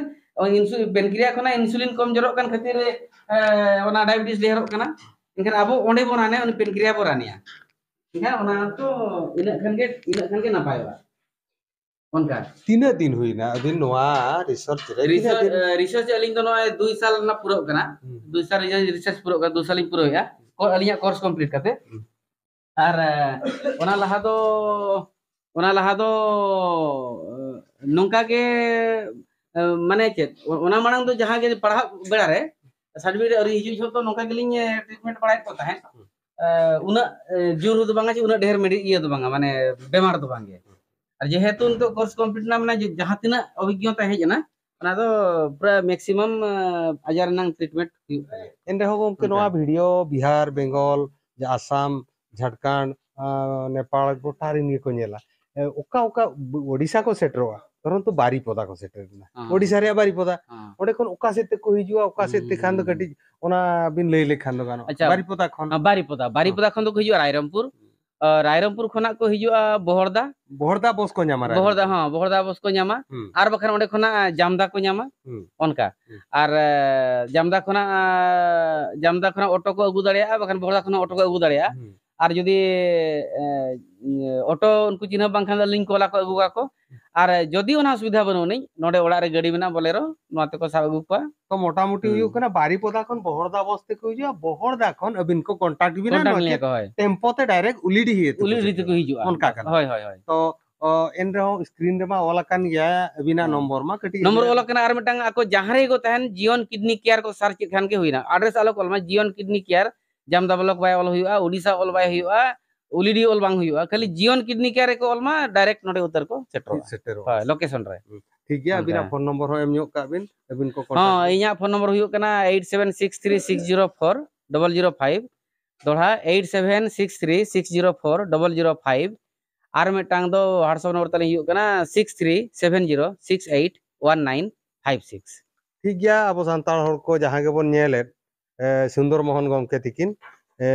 ᱤᱱᱥᱩᱞᱤᱱ, ᱯᱮᱱᱠᱨᱤᱭᱟ ᱠᱷᱚᱱᱟᱜ ᱤᱱᱥᱩᱞᱤᱱ ᱠᱚᱢ ᱡᱚᱨᱚᱜ ᱠᱟᱱ ᱠᱷᱟᱹᱛᱤᱨ ᱚᱱᱟ ᱰᱟᱭᱟᱵᱮᱴᱤᱥ ᱰᱷᱮᱨᱚᱜ ᱠᱟᱱᱟ᱾ ᱮᱱᱠᱷᱟᱱ ᱟᱵᱚ ᱚᱸᱰᱮ ᱵᱚᱱ ᱨᱟᱱᱮ, ᱩᱱᱤ ᱯᱮᱱᱠᱨᱤᱭᱟ ᱵᱚᱱ ᱨᱟᱱᱮᱭᱟ᱾ ᱮᱱᱠᱷᱟᱱ ᱚᱱᱟ ᱫᱚ ᱤᱱᱟᱹᱜ ᱠᱷᱟᱱ ᱜᱮ, ᱤᱱᱟᱹᱜ ᱠᱷᱟᱱ ᱜᱮ ᱱᱟᱯᱟᱭᱚᱜᱼᱟ᱾ ᱚᱱᱠᱟ᱾ ᱛᱤᱱᱟᱹᱜ ᱫᱤᱱ ᱦᱩᱭᱱᱟ ᱟᱹᱵᱤᱱ ᱱᱚᱣᱟ ᱨᱤᱥᱟᱨᱪ ᱨᱮ? ᱨᱤᱥᱟᱨᱪ ᱟᱹᱞᱤᱧ ᱫᱚ ᱱᱚᱜᱼᱚᱭ ᱫᱩᱭ ᱥᱟᱞ ᱨᱮᱱᱟᱜ ᱯᱩᱨᱟᱹᱜ ᱠᱟᱱᱟ᱾ ᱦᱩᱸ᱾ ᱫᱩᱭ ᱥᱟᱞ ᱨᱤᱥᱟᱨᱪ ᱯᱩᱨᱟᱹᱜ ᱠᱟᱱᱟ, ᱫᱩ ᱥᱟᱞᱤᱧ ᱯᱩᱨᱟᱹᱣᱮᱫᱼᱟ᱾ ᱠᱚ-, ᱟᱹᱞᱤᱧᱟᱜ ᱠᱳᱨᱥ ᱠᱚᱢᱯᱞᱤᱴ ᱠᱟᱛᱮ᱾ ᱦᱩᱸ᱾ ᱟᱨ ᱚᱱᱟ ᱞᱟᱦᱟ ᱫᱚ, ᱚᱱᱟ ᱞᱟᱦᱟ ᱫᱚ ᱱᱚᱝᱠᱟ ᱜᱮ, ᱢᱟᱱᱮ ᱪᱮᱫ, ᱚᱱᱟ ᱢᱟᱲᱟᱝ ᱫᱚ ᱡᱟᱦᱟᱸ ᱜᱮ ᱯᱟᱲᱦᱟᱜ ᱵᱮᱲᱟ ᱨᱮ ᱥᱟᱨᱴᱤᱯᱷᱤᱠᱮᱴ ᱟᱹᱣᱨᱤ ᱦᱤᱡᱩᱜ ᱡᱚᱦᱚᱜ ᱫᱚ ᱱᱚᱝᱠᱟ ᱜᱮᱞᱤᱧ ᱴᱨᱤᱴᱢᱮᱱᱴ ᱵᱟᱲᱟᱭᱮᱫ ᱠᱚ ᱛᱟᱦᱮᱸᱫ᱾ ᱩᱱᱟᱹᱜ ᱡᱳᱨ ᱫᱚ ᱵᱟᱝᱟ ᱡᱮ ᱩᱱᱟᱹᱜ ᱰᱷᱮᱨ ᱢᱮᱰᱤ-, ᱤᱭᱟᱹ ᱫᱚ ᱵᱟᱝᱟ, ᱢᱟᱱᱮ ᱵᱮᱢᱟᱨ ᱫᱚ ᱵᱟᱝᱜᱮ᱾ ᱟᱨ ᱡᱮᱦᱮᱛᱩ ᱱᱤᱛᱚᱜ ᱠᱳᱨᱥ ᱠᱚᱢᱯᱞᱤᱴ ᱮᱱᱟ, ᱢᱟᱱᱮ ᱡᱟᱦᱟᱸ ᱛᱤᱱᱟᱹᱜ ᱚᱵᱷᱤᱜᱽᱜᱚᱛᱟ ᱦᱮᱡ ᱮᱱᱟ, ᱚᱱᱟ ᱫᱚ ᱯᱩᱨᱟᱹ ᱢᱮᱠᱥᱤᱢᱟᱢ ᱟᱡᱟᱨ ᱨᱮᱱᱟᱜ ᱴᱨᱤᱴᱢᱮᱱᱴ ᱦᱩᱭᱩᱜ ᱠᱟᱱᱟ᱾ ᱮᱱ ᱨᱮᱦᱚᱸ ᱜᱚᱢᱠᱮ, ᱚᱱᱠᱟ᱾ ᱱᱚᱣᱟ ᱵᱷᱤᱰᱤᱭᱳ ᱵᱤᱦᱟᱨ, ᱵᱮᱝᱜᱚᱞ, ᱡᱮ ᱟᱥᱟᱢ, ᱡᱷᱟᱲᱠᱷᱚᱸᱰ, ᱟᱸ, ᱱᱮᱯᱟᱲ ᱜᱚᱴᱟ ᱨᱮᱱ ᱜᱮᱠᱚ ᱧᱮᱞᱟ᱾ ᱮ, ᱚᱠᱟ ᱚᱠᱟ ᱵ-, ᱳᱰᱤᱥᱟ ᱠᱚ ᱥᱮᱴᱮᱨᱚᱜᱼᱟ, ᱫᱷᱚᱨᱚᱱ ᱛᱚ ᱵᱟᱨᱤᱯᱚᱫᱟ ᱠᱚ ᱥᱮᱴᱮᱨ ᱮᱱᱟ᱾ ᱦᱮᱸ᱾ ᱳᱰᱤᱥᱟ ᱨᱮᱭᱟᱜ ᱵᱟᱨᱤᱯᱚᱫᱟ᱾ ᱦᱮᱸ᱾ ᱚᱸᱰᱮ ᱠᱷᱚᱱ ᱚᱠᱟ ᱥᱮᱫ ᱛᱮᱠᱚ ᱦᱤᱡᱩᱜᱼᱟ, ᱚᱠᱟ ᱥᱮᱫ ᱛᱮ ᱠᱷᱟᱱ ᱫᱚ ᱦᱩᱸ᱾ ᱠᱟᱹᱴᱤᱡ ᱚᱱᱟ ᱵᱤᱱ ᱞᱟᱹᱭ ᱞᱮᱠᱷᱟᱱ ᱫᱚ ᱜᱟᱱᱚᱜᱼᱟ᱾ ᱟᱪᱪᱷᱟ᱾ ᱵᱟᱨᱤᱯᱚᱫᱟ ᱠᱷᱚᱱ᱾ ᱦᱮᱸ, ᱵᱟᱨᱤᱯᱚᱫᱟ᱾ ᱵᱟᱨᱤᱯᱚᱫᱟ ᱦᱮᱸ᱾ ᱠᱷᱚᱱ ᱫᱚᱠᱚ ᱦᱤᱡᱩᱜᱼᱟ ᱨᱟᱭᱨᱚᱝᱯᱩᱨ᱾ ᱦᱩᱸ᱾ ᱟᱸ, ᱨᱟᱭᱨᱚᱝᱯᱩᱨ ᱠᱷᱚᱱᱟᱜ ᱠᱚ ᱦᱤᱡᱩᱜᱼᱟ ᱵᱚᱦᱚᱲᱫᱟ᱾ ᱵᱚᱦᱚᱲᱫᱟ ᱵᱚᱥ ᱠᱚ ᱧᱟᱢᱟ ᱵᱚᱦᱚᱲᱫᱟ, ᱨᱟᱭᱨᱚᱝᱯᱩᱨ᱾ ᱦᱚᱸ, ᱵᱚᱦᱚᱲᱫᱟ ᱵᱚᱥ ᱠᱚ ᱧᱟᱢᱟ᱾ ᱦᱩᱸ᱾ ᱟᱨ ᱵᱟᱠᱷᱟᱱ ᱚᱸᱰᱮ ᱠᱷᱚᱱᱟᱜ ᱡᱟᱢᱫᱟ ᱠᱚ ᱧᱟᱢᱟ᱾ ᱦᱩᱸ᱾ ᱚᱱᱠᱟ᱾ ᱦᱩᱸ᱾ ᱟᱨ, ᱮ, ᱡᱟᱢᱫᱟ ᱠᱷᱚᱱᱟᱜ, ᱮ, ᱡᱟᱢᱫᱟ ᱠᱷᱚᱱᱟᱜ ᱚᱴᱳ ᱠᱚ ᱟᱹᱜᱩ ᱫᱟᱲᱮᱭᱟᱜᱼᱟ, ᱵᱟᱠᱷᱟᱱ ᱵᱚᱦᱚᱲᱫᱟ ᱠᱷᱚᱱᱟᱜ ᱚᱴᱳ ᱠᱚ ᱟᱹᱜᱩ ᱫᱟᱲᱮᱭᱟᱜᱼᱟ᱾ ᱦᱩᱸ᱾ ᱟᱨ ᱡᱩᱫᱤ, ᱮ, ᱚᱴᱳ ᱩᱱᱠᱩ ᱪᱤᱱᱦᱟᱹ ᱵᱟᱝᱠᱷᱟᱱ ᱫᱚ ᱟᱹᱞᱤᱧ ᱠᱚᱞᱟ ᱠᱚ ᱟᱹᱜᱩ ᱠᱚᱣᱟ ᱠᱚ᱾ ᱟᱨ ᱡᱩᱫᱤ ᱚᱱᱟ ᱥᱩᱵᱤᱫᱷᱟ ᱵᱟᱹᱱᱩᱜ ᱟᱹᱱᱤᱡ, ᱱᱚᱰᱮ ᱚᱲᱟᱜ ᱨᱮ ᱜᱟᱹᱰᱤ ᱢᱮᱱᱟᱜᱼᱟ, ᱵᱚᱞᱮᱨᱳ, ᱱᱚᱣᱟ ᱛᱮᱠᱚ ᱥᱟᱵ ᱟᱹᱜᱩ ᱠᱚᱣᱟ᱾ ᱛᱚ ᱢᱚᱴᱟᱢᱩᱴᱤ ᱦᱩᱸ᱾ ᱦᱩᱭᱩᱜ ᱠᱟᱱᱟ, ᱵᱟᱨᱤᱯᱚᱫᱟ ᱠᱷᱚᱱ ᱵᱚᱦᱚᱲᱫᱟ ᱵᱚᱥ ᱛᱮᱠᱚ ᱦᱤᱡᱩᱜᱼᱟ, ᱵᱚᱦᱚᱲᱫᱟ ᱠᱷᱚᱱ ᱟᱹᱵᱤᱱ ᱠᱚ ᱠᱚᱱᱴᱟᱠᱴ ᱵᱤᱱᱟ, ᱠᱚᱱᱴᱟᱠᱴ ᱱᱚᱪᱮᱛ ᱞᱤᱧᱟ ᱠᱚ, ᱦᱳᱭ᱾ ᱴᱮᱢᱯᱳ ᱛᱮ ᱰᱟᱭᱨᱮᱠᱴ ᱩᱞᱤᱰᱤᱦᱤ ᱛᱮᱠᱚ ᱩᱞᱤᱰᱤᱦᱤ ᱛᱮᱠᱚ ᱦᱤᱡᱩᱜᱼᱟ᱾ ᱦᱤᱡᱩᱜᱼᱟ᱾ ᱚᱱᱠᱟ ᱠᱟᱱᱟ᱾ ᱦᱳᱭ, ᱦᱳᱭ, ᱦᱳᱭ᱾ ᱛᱚ ᱚ, ᱮᱱ ᱨᱮᱦᱚᱸ screen ᱨᱮᱢᱟ ᱚᱞ ᱟᱠᱟᱱ ᱜᱮᱭᱟ ᱟᱹᱵᱤᱱᱟᱜ ᱦᱮᱸ᱾ ᱱᱚᱢᱵᱚᱨ ᱢᱟ, ᱠᱟᱹᱴᱤᱡ ᱱᱚᱢᱵᱚᱨ ᱞᱟᱹᱭ ᱚᱞ ᱟᱠᱟᱱᱟ᱾ ᱟᱨ ᱢᱤᱫᱴᱟᱝ ᱟᱠᱚ ᱡᱟᱦᱟᱸ ᱨᱮᱜᱮ ᱠᱚ ᱛᱟᱦᱮᱱ, ᱡᱤᱭᱚᱱ ᱠᱤᱰᱱᱤ ᱠᱮᱭᱟᱨ ᱠᱚ ᱥᱟᱨᱪ ᱠᱮᱫ ᱠᱷᱟᱱ ᱜᱮ ᱦᱩᱭᱱᱟ᱾ ᱟᱰᱨᱮᱥ ᱟᱞᱚ ᱠᱚ ᱚᱞ ᱢᱟ, ᱡᱤᱭᱚᱱ ᱠᱤᱰᱱᱤ ᱠᱮᱭᱟᱨ, ᱡᱟᱢᱫᱟ ᱵᱞᱚᱠ ᱵᱟᱭ ᱚᱞ ᱦᱩᱭᱩᱜᱼᱟ, ᱳᱰᱤᱥᱟ ᱚᱞ ᱵᱟᱭ ᱦᱩᱭᱩᱜᱼᱟ, ᱩᱞᱤᱰᱤ ᱚᱞ ᱵᱟᱝ ᱦᱩᱭᱩᱜᱼᱟ, ᱠᱷᱟᱹᱞᱤ ᱡᱤᱭᱚᱱ ᱠᱤᱰᱱᱤ ᱠᱮᱭᱟᱨ ᱨᱮᱠᱚ ᱚᱞ ᱢᱟ, ᱰᱟᱭᱨᱮᱠᱴ ᱱᱚᱰᱮ ᱩᱛᱟᱹᱨ ᱠᱚ ᱥᱮᱴᱮᱨᱚᱜᱼᱟ᱾ ᱥᱮᱴᱮᱨᱚᱜᱼᱟ᱾ ᱦᱳᱭ, ᱞᱳᱠᱮᱥᱚᱱ ᱨᱮ᱾ ᱴᱷᱤᱠ ᱜᱮᱭᱟ, ᱚᱱᱠᱟ᱾ ᱟᱹᱵᱤᱱᱟᱜ ᱯᱷᱳᱱ ᱱᱚᱢᱵᱚᱨ ᱦᱚᱸ ᱮᱢ ᱧᱚᱜ ᱠᱟᱜ ᱵᱤᱱ, ᱟᱹᱵᱤᱱ ᱠᱚ ᱦᱚᱸ, contact ᱵᱤᱱ᱾ ᱤᱧᱟᱹᱜ ᱯᱷᱳᱱ ᱱᱚᱢᱵᱚᱨ ᱦᱩᱭᱩᱜ ᱠᱟᱱᱟ eight seven six three six zero four double zero five, ᱫᱚᱦᱲᱟ eight seven six three six zero four double zero five᱾ ᱟᱨ ᱢᱤᱫᱴᱟᱝ ᱫᱚ WhatsApp ᱱᱚᱢᱵᱚᱨ ᱛᱟᱹᱞᱤᱧ ᱦᱩᱭᱩᱜ ᱠᱟᱱᱟ six three seven zero six eight one nine five six᱾ ᱴᱷᱤᱠ ᱜᱮᱭᱟ, ᱟᱵᱚ ᱥᱟᱱᱛᱟᱲ ᱦᱚᱲ ᱠᱚ ᱡᱟᱦᱟᱸ ᱜᱮᱵᱚᱱ ᱧᱮᱞᱮᱫ, ᱮ, ᱥᱩᱱᱫᱚᱨ ᱢᱳᱦᱚᱱ ᱜᱚᱢᱠᱮ ᱛᱤᱠᱤᱱ, ᱮ,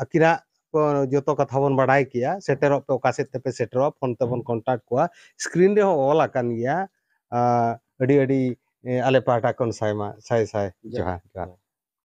ᱟᱹᱠᱤᱱᱟᱜ ᱠᱚ ᱡᱚᱛᱚ ᱠᱟᱛᱷᱟ ᱵᱚᱱ ᱵᱟᱰᱟᱭ ᱠᱮᱜᱼᱟ᱾ ᱥᱮᱴᱮᱨᱚᱜ ᱯᱮ, ᱚᱠᱟ ᱥᱮᱫ ᱛᱮᱯᱮ ᱥᱮᱴᱮᱨᱚᱜᱼᱟ, ᱯᱷᱳᱱ ᱛᱮᱵᱚᱱ contact ᱠᱚᱣᱟ᱾ screen ᱨᱮᱦᱚᱸ ᱚᱞ ᱟᱠᱟᱱ ᱜᱮᱭᱟ᱾ ᱟ, ᱟᱹᱰᱤ ᱟᱹᱰᱤ, ᱮ, ᱟᱞᱮ ᱯᱟᱦᱴᱟ ᱠᱷᱚᱱ ᱥᱟᱭᱢᱟ, ᱥᱟᱭ ᱥᱟᱭ ᱡᱚᱦᱟᱨ᱾ ᱡᱚᱦᱟᱨ, ᱡᱚᱦᱟᱨ᱾